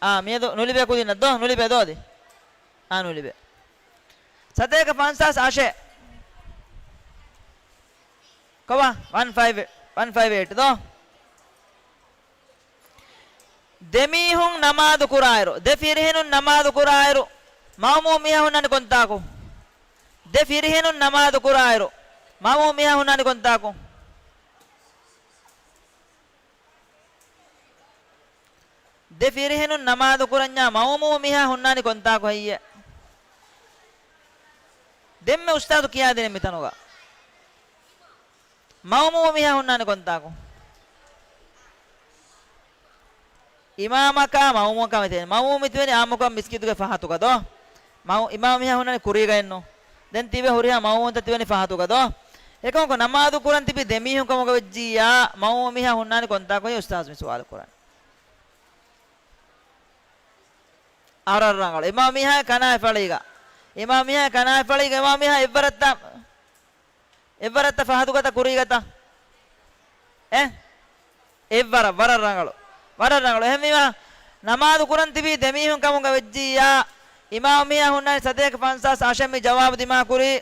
އާ، މިއަދު ނުލިބޭ ކުދިންނަށް ދޯ؟ ނުލިބޭ ދޯ އަދި؟ އާ، ނުލިބޭ. ސަތޭކަ ފަންސާސް އަށެއް. ކޮބާ؟ ވަން ފައިވް، ވަން ފައިވް އެއިޓް ދޯ؟ ދެމީހުން ނަމާދު ކުރާއިރު، ދެ ފިރިހެނުން ނަމާދު ކުރާއިރު، މައުމޫމް މީހާ ހުންނާނީ ކޮންތާކު؟ ދެ ފިރިހެނުން ނަމާދު ކުރާއިރު، މައުމޫމް މީހާ ހުންނާނީ ކޮންތާކު؟ ދެ ފިރިހެނުން ނަމާދު ކުރަންޏާ މައުމޫމް މީހާ ހުންނާނީ ކޮންތާކު ހެއްޔޭ؟ ދެންމެ އުސްތާޛު ކިޔާދިނެ މިތަނުގަ. މައުމޫމް މީހާ ހުންނާނީ ކޮންތާކު؟ އިމާމަކާ މައުމޫމަކާ މިތިބެނީ. މައުމޫމް މިތިބެނީ އާއްމުކޮށް މިސްކިތުގެ ފަހަތުގަ ދޯ؟ މައު-، އިމާމް މީހާ ހުންނާނީ ކުރީގައެއްނު؟ ދެން ތިބޭ ހުރިހާ މައުމޫމްތައް ތިބެނީ ފަހަތުގަ ދޯ؟ އެކަމަކު ނަމާދު ކުރަން ތިބީ ދެ މީހުން ކަމުގަ ވެއްޖިއްޔާ، މައުމޫމް މީހާ ހުންނާނީ ކޮންތާކު ހެއްޔޭ އުސްތާޛު މި ސުވާލު ކުރަނީ؟ ވަރަށް ރަނގަޅު. އިމާމް މީހާ ކަނާތް ފަޅީގަ. އިމާމް މީހާ ކަނާތް ފަޅީގަ. އިމާމް މީހާ އެއްވަރަށްތަ، އެއްވަރަށްތަ ފަހަތުގަތަ ކުރީގަތަ؟ އެ؟ އެއްވަރަށް. ވަރަށް ރަނގަޅު. ވަރަށް ރަނގަޅު. އެހެންވީމަ، ނަމާދު ކުރަން ތިބީ ދެ މީހުން ކަމުގަ ވެއްޖިއްޔާ، އިމާމް މީހާ ހުންނާނީ ސަތޭކަ ފަންސާސް އަށެއް މި ޖަވާބު ދިމާކުރީ.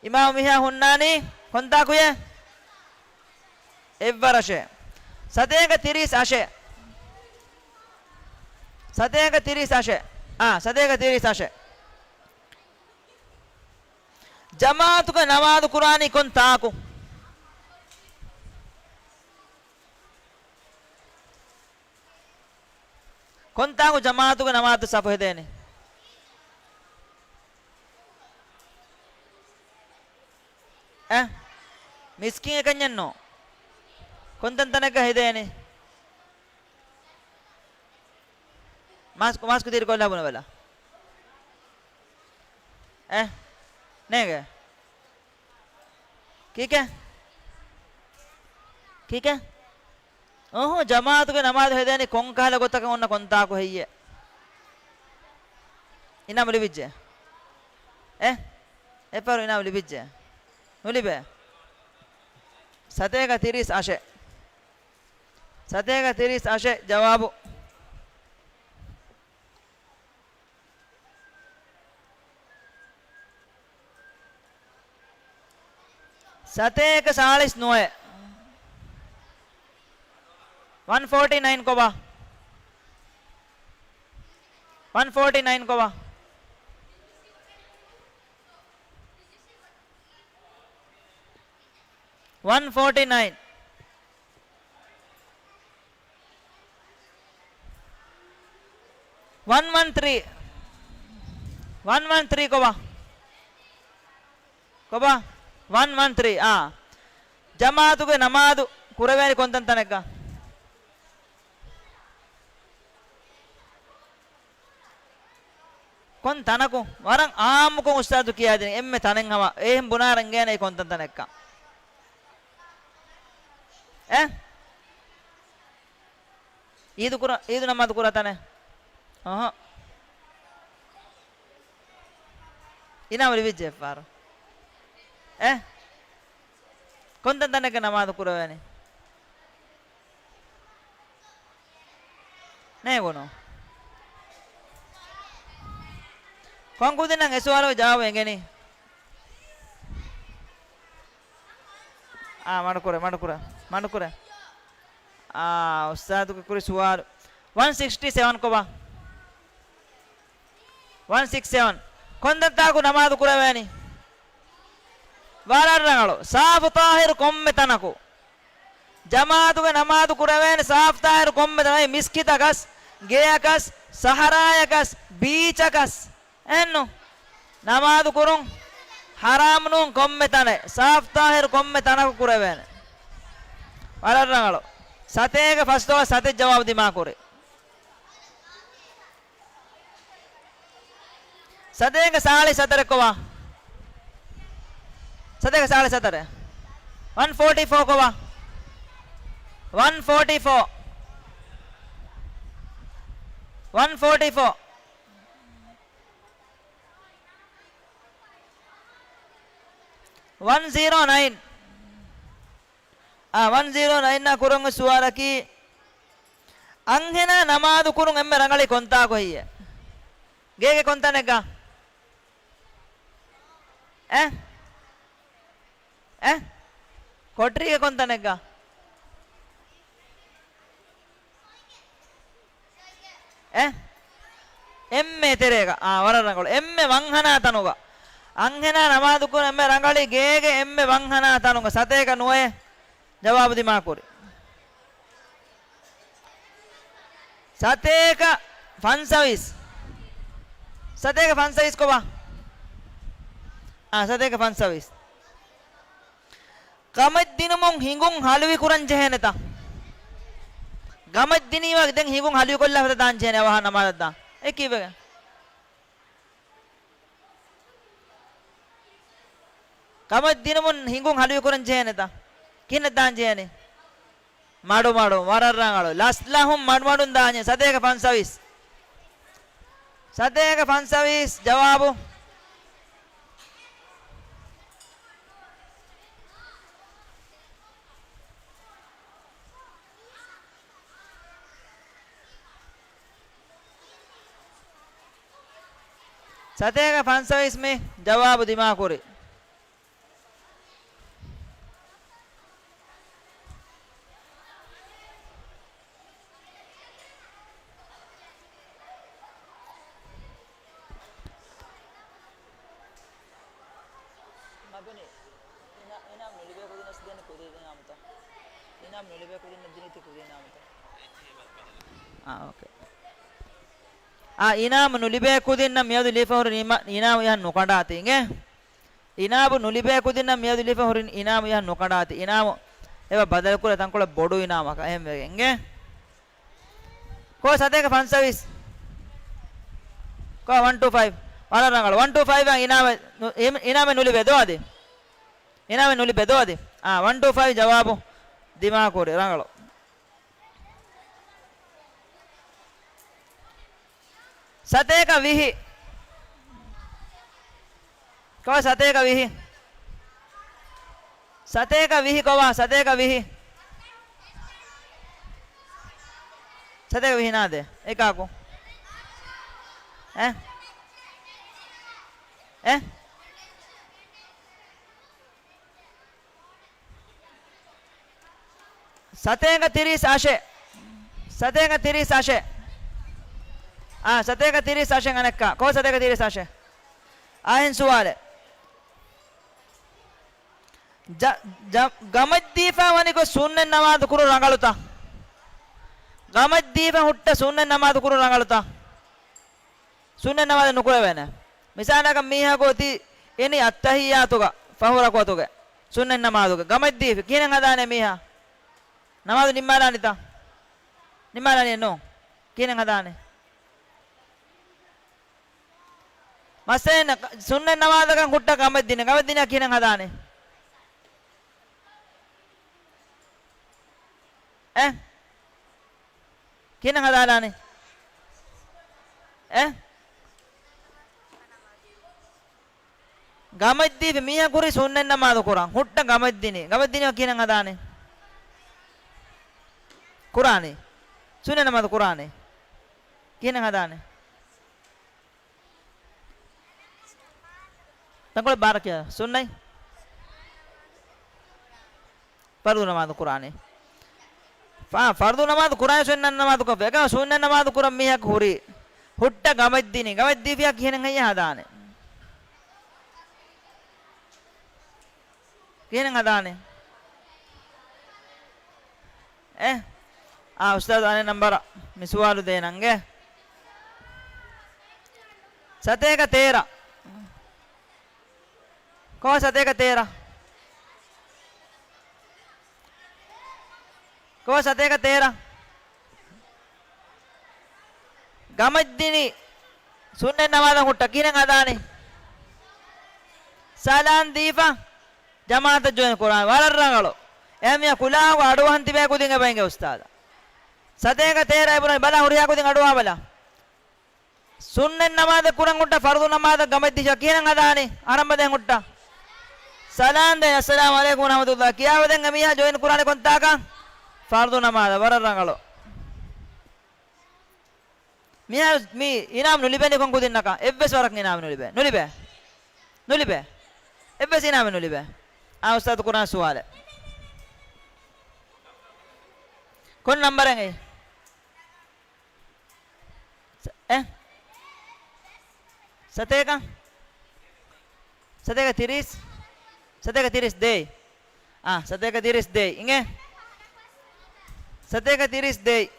އިމާމް މީހާ ހުންނާނީ ކޮންތާކުއޭ؟ އެއްވަރަށޭ. ސަތޭކަ ތިރީސް އަށެއް. ސަތޭކަ ތިރީސް އަށެއް. އާ، ސަތޭކަ ތިރީސް އަށެއް. ޖަމާޢަތުގަ ނަމާދު ކުރާނީ ކޮން ތާކު؟ ކޮންތާކު ޖަމާޢަތުގެ ނަމާދު ސަފު ހެދޭނެ؟ އެ؟ މިސްކިތް އެކަންޏެއްނު. ކޮންތަންތަނެއްގަ ހެދޭނެ؟ މާސްކު، މާސްކު ދިރިކޮށްލާ ބުނެބަލަ. އެ؟ ނޭނގެ. ކީކޭ؟ ކީކޭ؟ އުނހު، ޖަމާޢަތުގެ ނަމާދު ހެދޭނީ ކޮންކަހަލަ ގޮތަކަށް އޮންނަ ކޮންތާކު ހެއްޔޭ؟ އިނާމު ލިބިއްޖެ؟ އެ؟ އެއްފަހަރު އިނާމު ލިބިއްޖެ؟ ނުލިބޭ. ސަތޭކަ ތިރީސް އަށެއް. ސަތޭކަ ތިރީސް އަށެއް ޖަވާބު. ސަތޭކަ ސާޅީސް ނުވައެއް. ވަން ފޯޓީ ނައިން ކޮބާ؟ ވަން ފޯޓީ ނައިން ކޮބާ؟ ވަން ފޯޓީ ނައިން. ވަން ވަން ތްރީ. ވަން ވަން ތްރީ ކޮބާ؟ ކޮބާ؟ ވަން ވަން ތްރީ. އާ. ޖަމާޢަތުގެ ނަމާދު ކުރެވޭނީ ކޮންތަން ތަނެއްގަ؟ ކޮން ތަނަކު؟ ވަރަށް އާއްމުކޮށް އުސްތާޛު ކިޔާދިނީ. އެންމެ ތަނެއް ހަމަ އެހެން ބުނާ ރަނގޭނެ ކޮންތަން ތަނެއްކަން. އެ؟ އީދު ކުރާ، އީދު ނަމާދު ކުރާ ތަނެއް؟ އަހަ. އިނާމު ލިބިއްޖެ އެއްފަހަރު. އެ؟ ކޮންތަން ތަނެއްގަ ނަމާދު ކުރެވޭނީ؟ ނޭނގުނު. ކޮން ކުދިންނަށް އެ ސުވާލުގެ ޖަވާބު އެނގެނީ؟ އާ، މަޑުކުރޭ، މަޑުކުރޭ، މަޑުކުރޭ. އާ، އުސްތާޛުގެ ކުރި ސުވާލު. ވަން ސިކްސްޓީ ސެވަން ކޮބާ؟ ވަން ސިކްސް ސެވަން. ކޮންތަންތާކު ނަމާދު ކުރެވޭނީ؟ ވަރަށް ރަނގަޅު. ސާފު ޠާހިރު ކޮންމެ ތަނަކު. ޖަމާޢަތުގެ ނަމާދު ކުރެވޭނެ ސާފު ޠާހިރު ކޮންމެ ތަނަކު. މިސްކިތަކަސް، ގެއަކަސް، ސަހަރާޔަކަސް، ބީޗަކަސް. އެހެންނު؟ ނަމާދު ކުރުން ޙަރާމް ނޫން ކޮންމެ ތަނެއް. ސާފު ޠާހިރު ކޮންމެ ތަނަކު ކުރެވޭނެ. ވަރަށް ރަނގަޅު. ސަތޭކަ ފަސްދޮޅަސް ސަތެއް ޖަވާބު ދިމާކުރި. ސަތޭކަ ސާޅީސް ހަތަރެއް ކޮބާ؟ ސަތޭކަ ސާޅީސް ހަތަރެއް. ވަން ފޯޓީ ފޯ ކޮބާ؟ ވަން ފޯޓީ ފޯ. ވަން ފޯޓީ ފޯ. ވަން ޒީރޯ ނައިން. އާ، ވަން ޒީރޯ ނައިން އާ ކުރަން ސުވާލަކީ، އަންހެނާ ނަމާދު ކުރުން އެންމެ ރަނގަޅީ ކޮންތާކު ހެއްޔޭ؟ ގޭގެ ކޮންތަނެއްގަ؟ އެ؟ އެ؟ ކޮޓަރީގެ ކޮންތަނެއްގަ؟ އެ؟ އެންމެ ތެރޭގަ. އާ، ވަރަށް ރަނގަޅު. އެންމެ ވަންހަނާ ތަނުގަ. އަންހެނާ ނަމާދު ކުރުން އެންމެ ރަނގަޅީ ގޭގެ އެންމެ ވަންހަނާ ތަނުގަ. ސަތޭކަ ނުވައެއް ޖަވާބު ދިމާކުރި. ސަތޭކަ ފަންސަވީސް. ސަތޭކަ ފަންސަވީސް ކޮބާ؟ އާ، ސަތޭކަ ފަންސަވީސް. ގަމަށް ދިނުމުން ހިނގުން ހަލުވި ކުރަން ޖެހޭނެތަ؟ ގަމަށް ދިނީމަ ދެން ހިނގުން ހަލުވި ކޮށްލާ ފަދަ ދާން ޖެހޭނެ އަވަހަށް ނަމާދަށް ދާން. އެ ކީއްވެގެން؟ ގަމަށް ދިނުމުން ހިނގުން ހަލުވި ކުރަން ޖެހޭނެތަ؟ ކިހިނެއް ދާން ޖެހޭނެ؟ މަޑުމަޑުން، ވަރަށް ރަނގަޅު. ލަސްލަހުން މަޑުމަޑުން ދާން ޖެހޭ. ސަތޭކަ ފަންސަވީސް. ސަތޭކަ ފަންސަވީސް ޖަވާބު. ސަތޭކަ ފަންސަވީސް މި ޖަވާބު ދިމާކުރި. މަދުނި، އިނާ-، އިނާމް ނުލިބޭ ކުދިންނަސް ދޭނެ ކުދި އިނާމްތައް. އިނާމް ނުލިބޭ ކުދިންނަށް ދިނީތީ ކުދި އިނާމްތައް. އާ، އޯކޭ. އާ، އިނާމު ނުލިބޭ ކުދިންނަށް މިއަދު ލިބިފަ ހުރި ނިމަ-، އިނާމު އެހެން ނުކަނޑާތި އިނގޭ. އިނާމު ނުލިބޭ ކުދިންނަށް މިއަދު ލިބިފަ ހުރި އިނާމު އެހެން ނުކަނޑާތި. އިނާމު އެބަ ބަދަލުކުރޭ ތަންކޮޅެއް ބޮޑު އިނާމަކަށް އެހެން ވެގެން އިނގޭ. ކޯ ސަތޭކަ ފަންސަވީސް؟ ކޯ ވަން ޓޫ ފައިވް؟ ވަރަށް ރަނގަޅު. ވަން ޓޫ ފައިވް އިނާމެ ނު-، އި-، އިނާމެ ނުލިބޭ ދޯ އަދި؟ އިނާމެ ނުލިބޭ ދޯ އަދި؟ އާ، ވަން ޓޫ ފައިވް ޖަވާބު ދިމާކުރި. ރަނގަޅު. ސަތޭކަ ވިހި. ކޮބާ ސަތޭކަ ވިހި؟ ސަތޭކަ ވިހި ކޮބާ؟ ސަތޭކަ ވިހި. ސަތޭކަ ވިހި ނާދޭ. އެކާކު؟ އެ؟ އެ؟ ސަތޭކަ ތިރީސް އަށެއް. ސަތޭކަ ތިރީސް އަށެއް. އާ، ސަތޭކަ ތިރީސް އަށެއް އަނެއްކާ. ކޯ ސަތޭކަ ތިރީސް އަށެއް؟ އާ، އެހެން ސުވާލެއް. ޖަ-، ޖަ-، ގަމަށްދީފާ ވަނިކޮށް ސުންނަތް ނަމާދު ކުރުން ރަނގަޅުތަ؟ ގަމަށްދީފަ ހުއްޓަ ސުންނަތް ނަމާދު ކުރުން ރަނގަޅުތަ؟ ސުންނަތް ނަމާދެއް ނުކުރެވޭނެ. މިސާލަކަށް މީހަކު އޮތީ އިނީ އައްތަހިއްޔާތުގަ ފަހު ރަކުޢަތުގެ ސުންނަތް ނަމާދުގެ ގަމަށްދީފި ކިހިނެއް ހަދާނެ މީހާ؟ ނަމާދު ނިންމާލާނީތަ؟ ނިންމާލާނީ ނޫން. ކިހިނެއް ހަދާނެ؟ މައްސަލައެއް ނެތް. ސުންނަތް ނަމާދަކަށް ހުއްޓަ ގަމަށްދިނީ. ގަމަށްދިނީ ކިހިނެއް ހަދާނެ؟ އެ؟ ކިހިނެއް ހަދާލާނެ؟ އެ؟ ގަމަށްދީފި މީހަކު ހުރި ސުންނަތް ނަމާދު ކުރަން. ހުއްޓަ ގަމަށްދިނީ. ގަމަށްދިނީމަ ކިހިނެއް ހަދާނެ؟ ކުރާނީ. ސުންނަތް ނަމާދު ކުރާނީ. ކިހިނެއް ހަދާނެ؟ ތަންކޮޅެއް ބާރަކަށް ސުންނަތް ފަރުޟު ނަމާދު ކުރާނީ. ފާ، ފަރުޟު ނަމާދު ކުރާނީ ސުންނަތް ނަމާދު ކޮށްފަ. އެކަމަ ސުންނަތް ނަމާދު ކުރަން މީހަކު ހުރީ ހުއްޓަ ގަމަށްދިނީ. ގަމަށްދީފިޔާ ކިހިނެއް ހައްޔަ ހަދާނެ؟ ކިހިނެއް ހަދާނެ؟ އެ؟ އާ، އުސްތާޛު އަނެއް ނަންބަރަށް މި ސުވާލު ދޭނަން އިނގޭ. ސަތޭކަ ތޭރަ. ކޯ ސަތޭކަ ތޭރަ؟ ކޯ ސަތޭކަ ތޭރަ؟ ގަމަށްދިނީ ސުންނަތް ނަމާދަށް ހުއްޓަ ކިހިނެއް ހަދާނީ؟ ސަލާން ދީފަ ޖަމާޢަތަށް ޖޮއިން ކުރާނެ. ވަރަށް ރަނގަޅު. އެހެންވިޔާ ކުލާހުގަ އަޑުއަހަން ތިބޭ ކުދިން އެބަ އިނގޭ އުސްތާޛާ. ސަތޭކަ ތޭރަ އެބުނަނީ ބަލާ ހުރިހާ ކުދިން އަޑުއަހާ ބަލާ. ސުންނަތް ނަމާދެއް ކުރަން ހުއްޓަ ފަރުޟު ނަމާދަށް ގަމަށްދީފަ ކިހިނެއް ހަދާނީ؟ އަހަރެން ބަދައިން ހުއްޓަ. ސަލާން ދޭ، އައްސަލާމު ޢަލައިކުމް ވަރަޙްމަތުﷲ ކިޔާ ބަދައިން އެމީހާ ޖޮއިން ކުރާނީ ކޮންތާކަށް؟ ފަރުޟު ނަމާދަށް. ވަރަށް ރަނގަޅު. މިހާރު މި އިނާމް ނުލިބެނީ ކޮން ކުދިންނަކަށް؟ އެއްވެސް ވަރަކަށް އިނާމް ނުލިބޭ. ނުލިބޭ. ނުލިބޭ. އެއްވެސް އިނާމެއް ނުލިބޭ. އާ، އުސްތާޛު ކުރާނެ ސުވާލެއް. ކޮން ނަންބަރެއް އެއީ؟ ސަ-، އެ؟ ސަތޭކަ؟ ސަތޭކަ ތިރީސް؟ ސަތޭކަ ތިރީސް ދޭއް. އާ، ސަތޭކަ ތިރީސް ދޭއް. އިނގޭ؟ ސަތޭކަ ތިރީސް ދޭއް.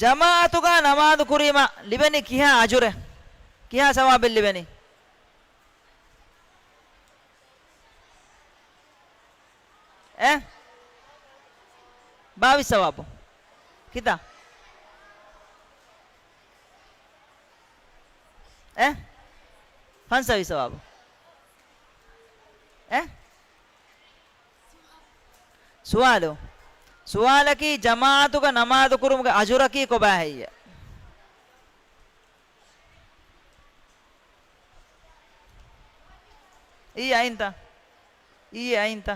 ޖަމާޢަތުގަ ނަމާދު ކުރީމަ ލިބެނީ ކިހާ އަޖުރެއް؟ ކިހާ ސަވާބެއް ލިބެނީ؟ އެ؟ ބާވީސް ސަވާބު. ކިތައް؟ އެ؟ ފަންސަވީސް ސަވާބު. އެ؟ ސުވާލު. ސުވާލަކީ، ޖަމާޢަތުގަ ނަމާދު ކުރުމުގެ އަޖުރަކީ ކޮބާ ހެއްޔެވެ؟ އިއްޔެ އައިންތަ؟ އިއްޔެ އައިންތަ؟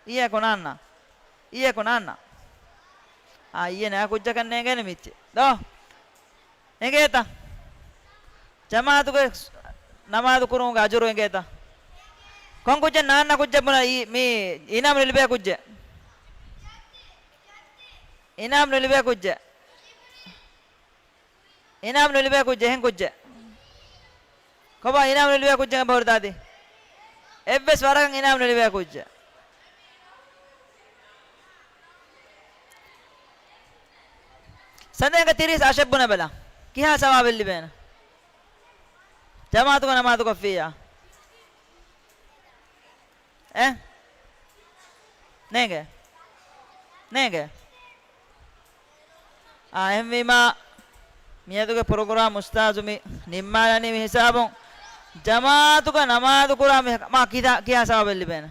އިއްޔެ ކޮނާންނާ؟ އިއްޔެ ކޮނާންނާ؟ އާ، އިއްޔެ ނާ ކުއްޖަކަށް ނޭނގޭނެ މިއްޗެއް. ދޯ؟ އެނގޭތަ؟ ޖަމާޢަތުގެ ނަމާދު ކުރުމުގެ އަޖުރު އެނގޭތަ؟ ކޮން ކުއްޖެއް ނާންނަ ކުއްޖެއް ބުނާ އީ، މީ އިނާމް ނުލިބޭ ކުއްޖެއް. އިނާމް ނުލިބޭ ކުއްޖެއް. އިނާމް ނުލިބޭ ކުއްޖެއް، އެހެން ކުއްޖެއް. ކޮބާ އިނާމް ނުލިބޭ ކުއްޖެއް ބަހުރި ދާދި؟ އެއްވެސް ވަރަކަށް އިނާމް ނުލިބޭ ކުއްޖެއް. ސަނދެންގެ ތިރީސް އަށެއް ބުނެބަލަ. ކިހާ ސަވާބެއް ލިބޭނެ؟ ޖަމާޢަތުގަ ނަމާދު ކޮށްފިއްޔާ. އެ؟ ނޭނގެ. ނޭނގެ. އާ، އެހެންވީމާ، މިއަދުގެ ޕްރޮގްރާމް އުސްތާޒު މި ނިންމާލަނީ މި ހިސާބުން. ޖަމާޢަތުގަ ނަމާދު ކުރާ މީހަކަށް މާ ކިތާ، ކިހާ ސަވާބެއް ލިބޭނެ؟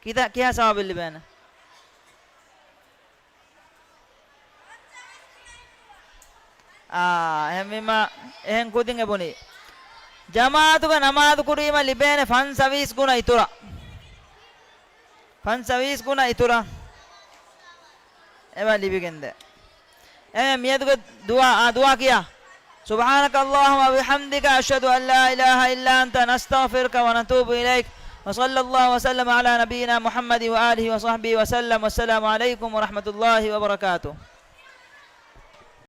ކިތާ، ކިހާ ސަވާބެއް ލިބޭނެ؟ އާ، އެހެންވީމާ، އެހެން ކުދިން އެބުނީ. ޖަމާޢަތުގަ ނަމާދު ކުރީމަ ލިބޭނެ ފަންސަވީސް ގުނަ އިތުރަށް. ފަންސަވީސް ގުނަ އިތުރަށް. އެބަ ލިބިގެންދޭ. އެ މިއަދުގެ ދުޢާ، އާ، ދުޢާ ކިޔާ. سبحانك اللهم وبحمدك، أشهد أن لا إله إلا أنت، نستغفرك ونتوب إليك، وصلى الله وسلم على نبينا محمد وآله وصحبه وسلم، والسلام عليكم ورحمة الله وبركاته.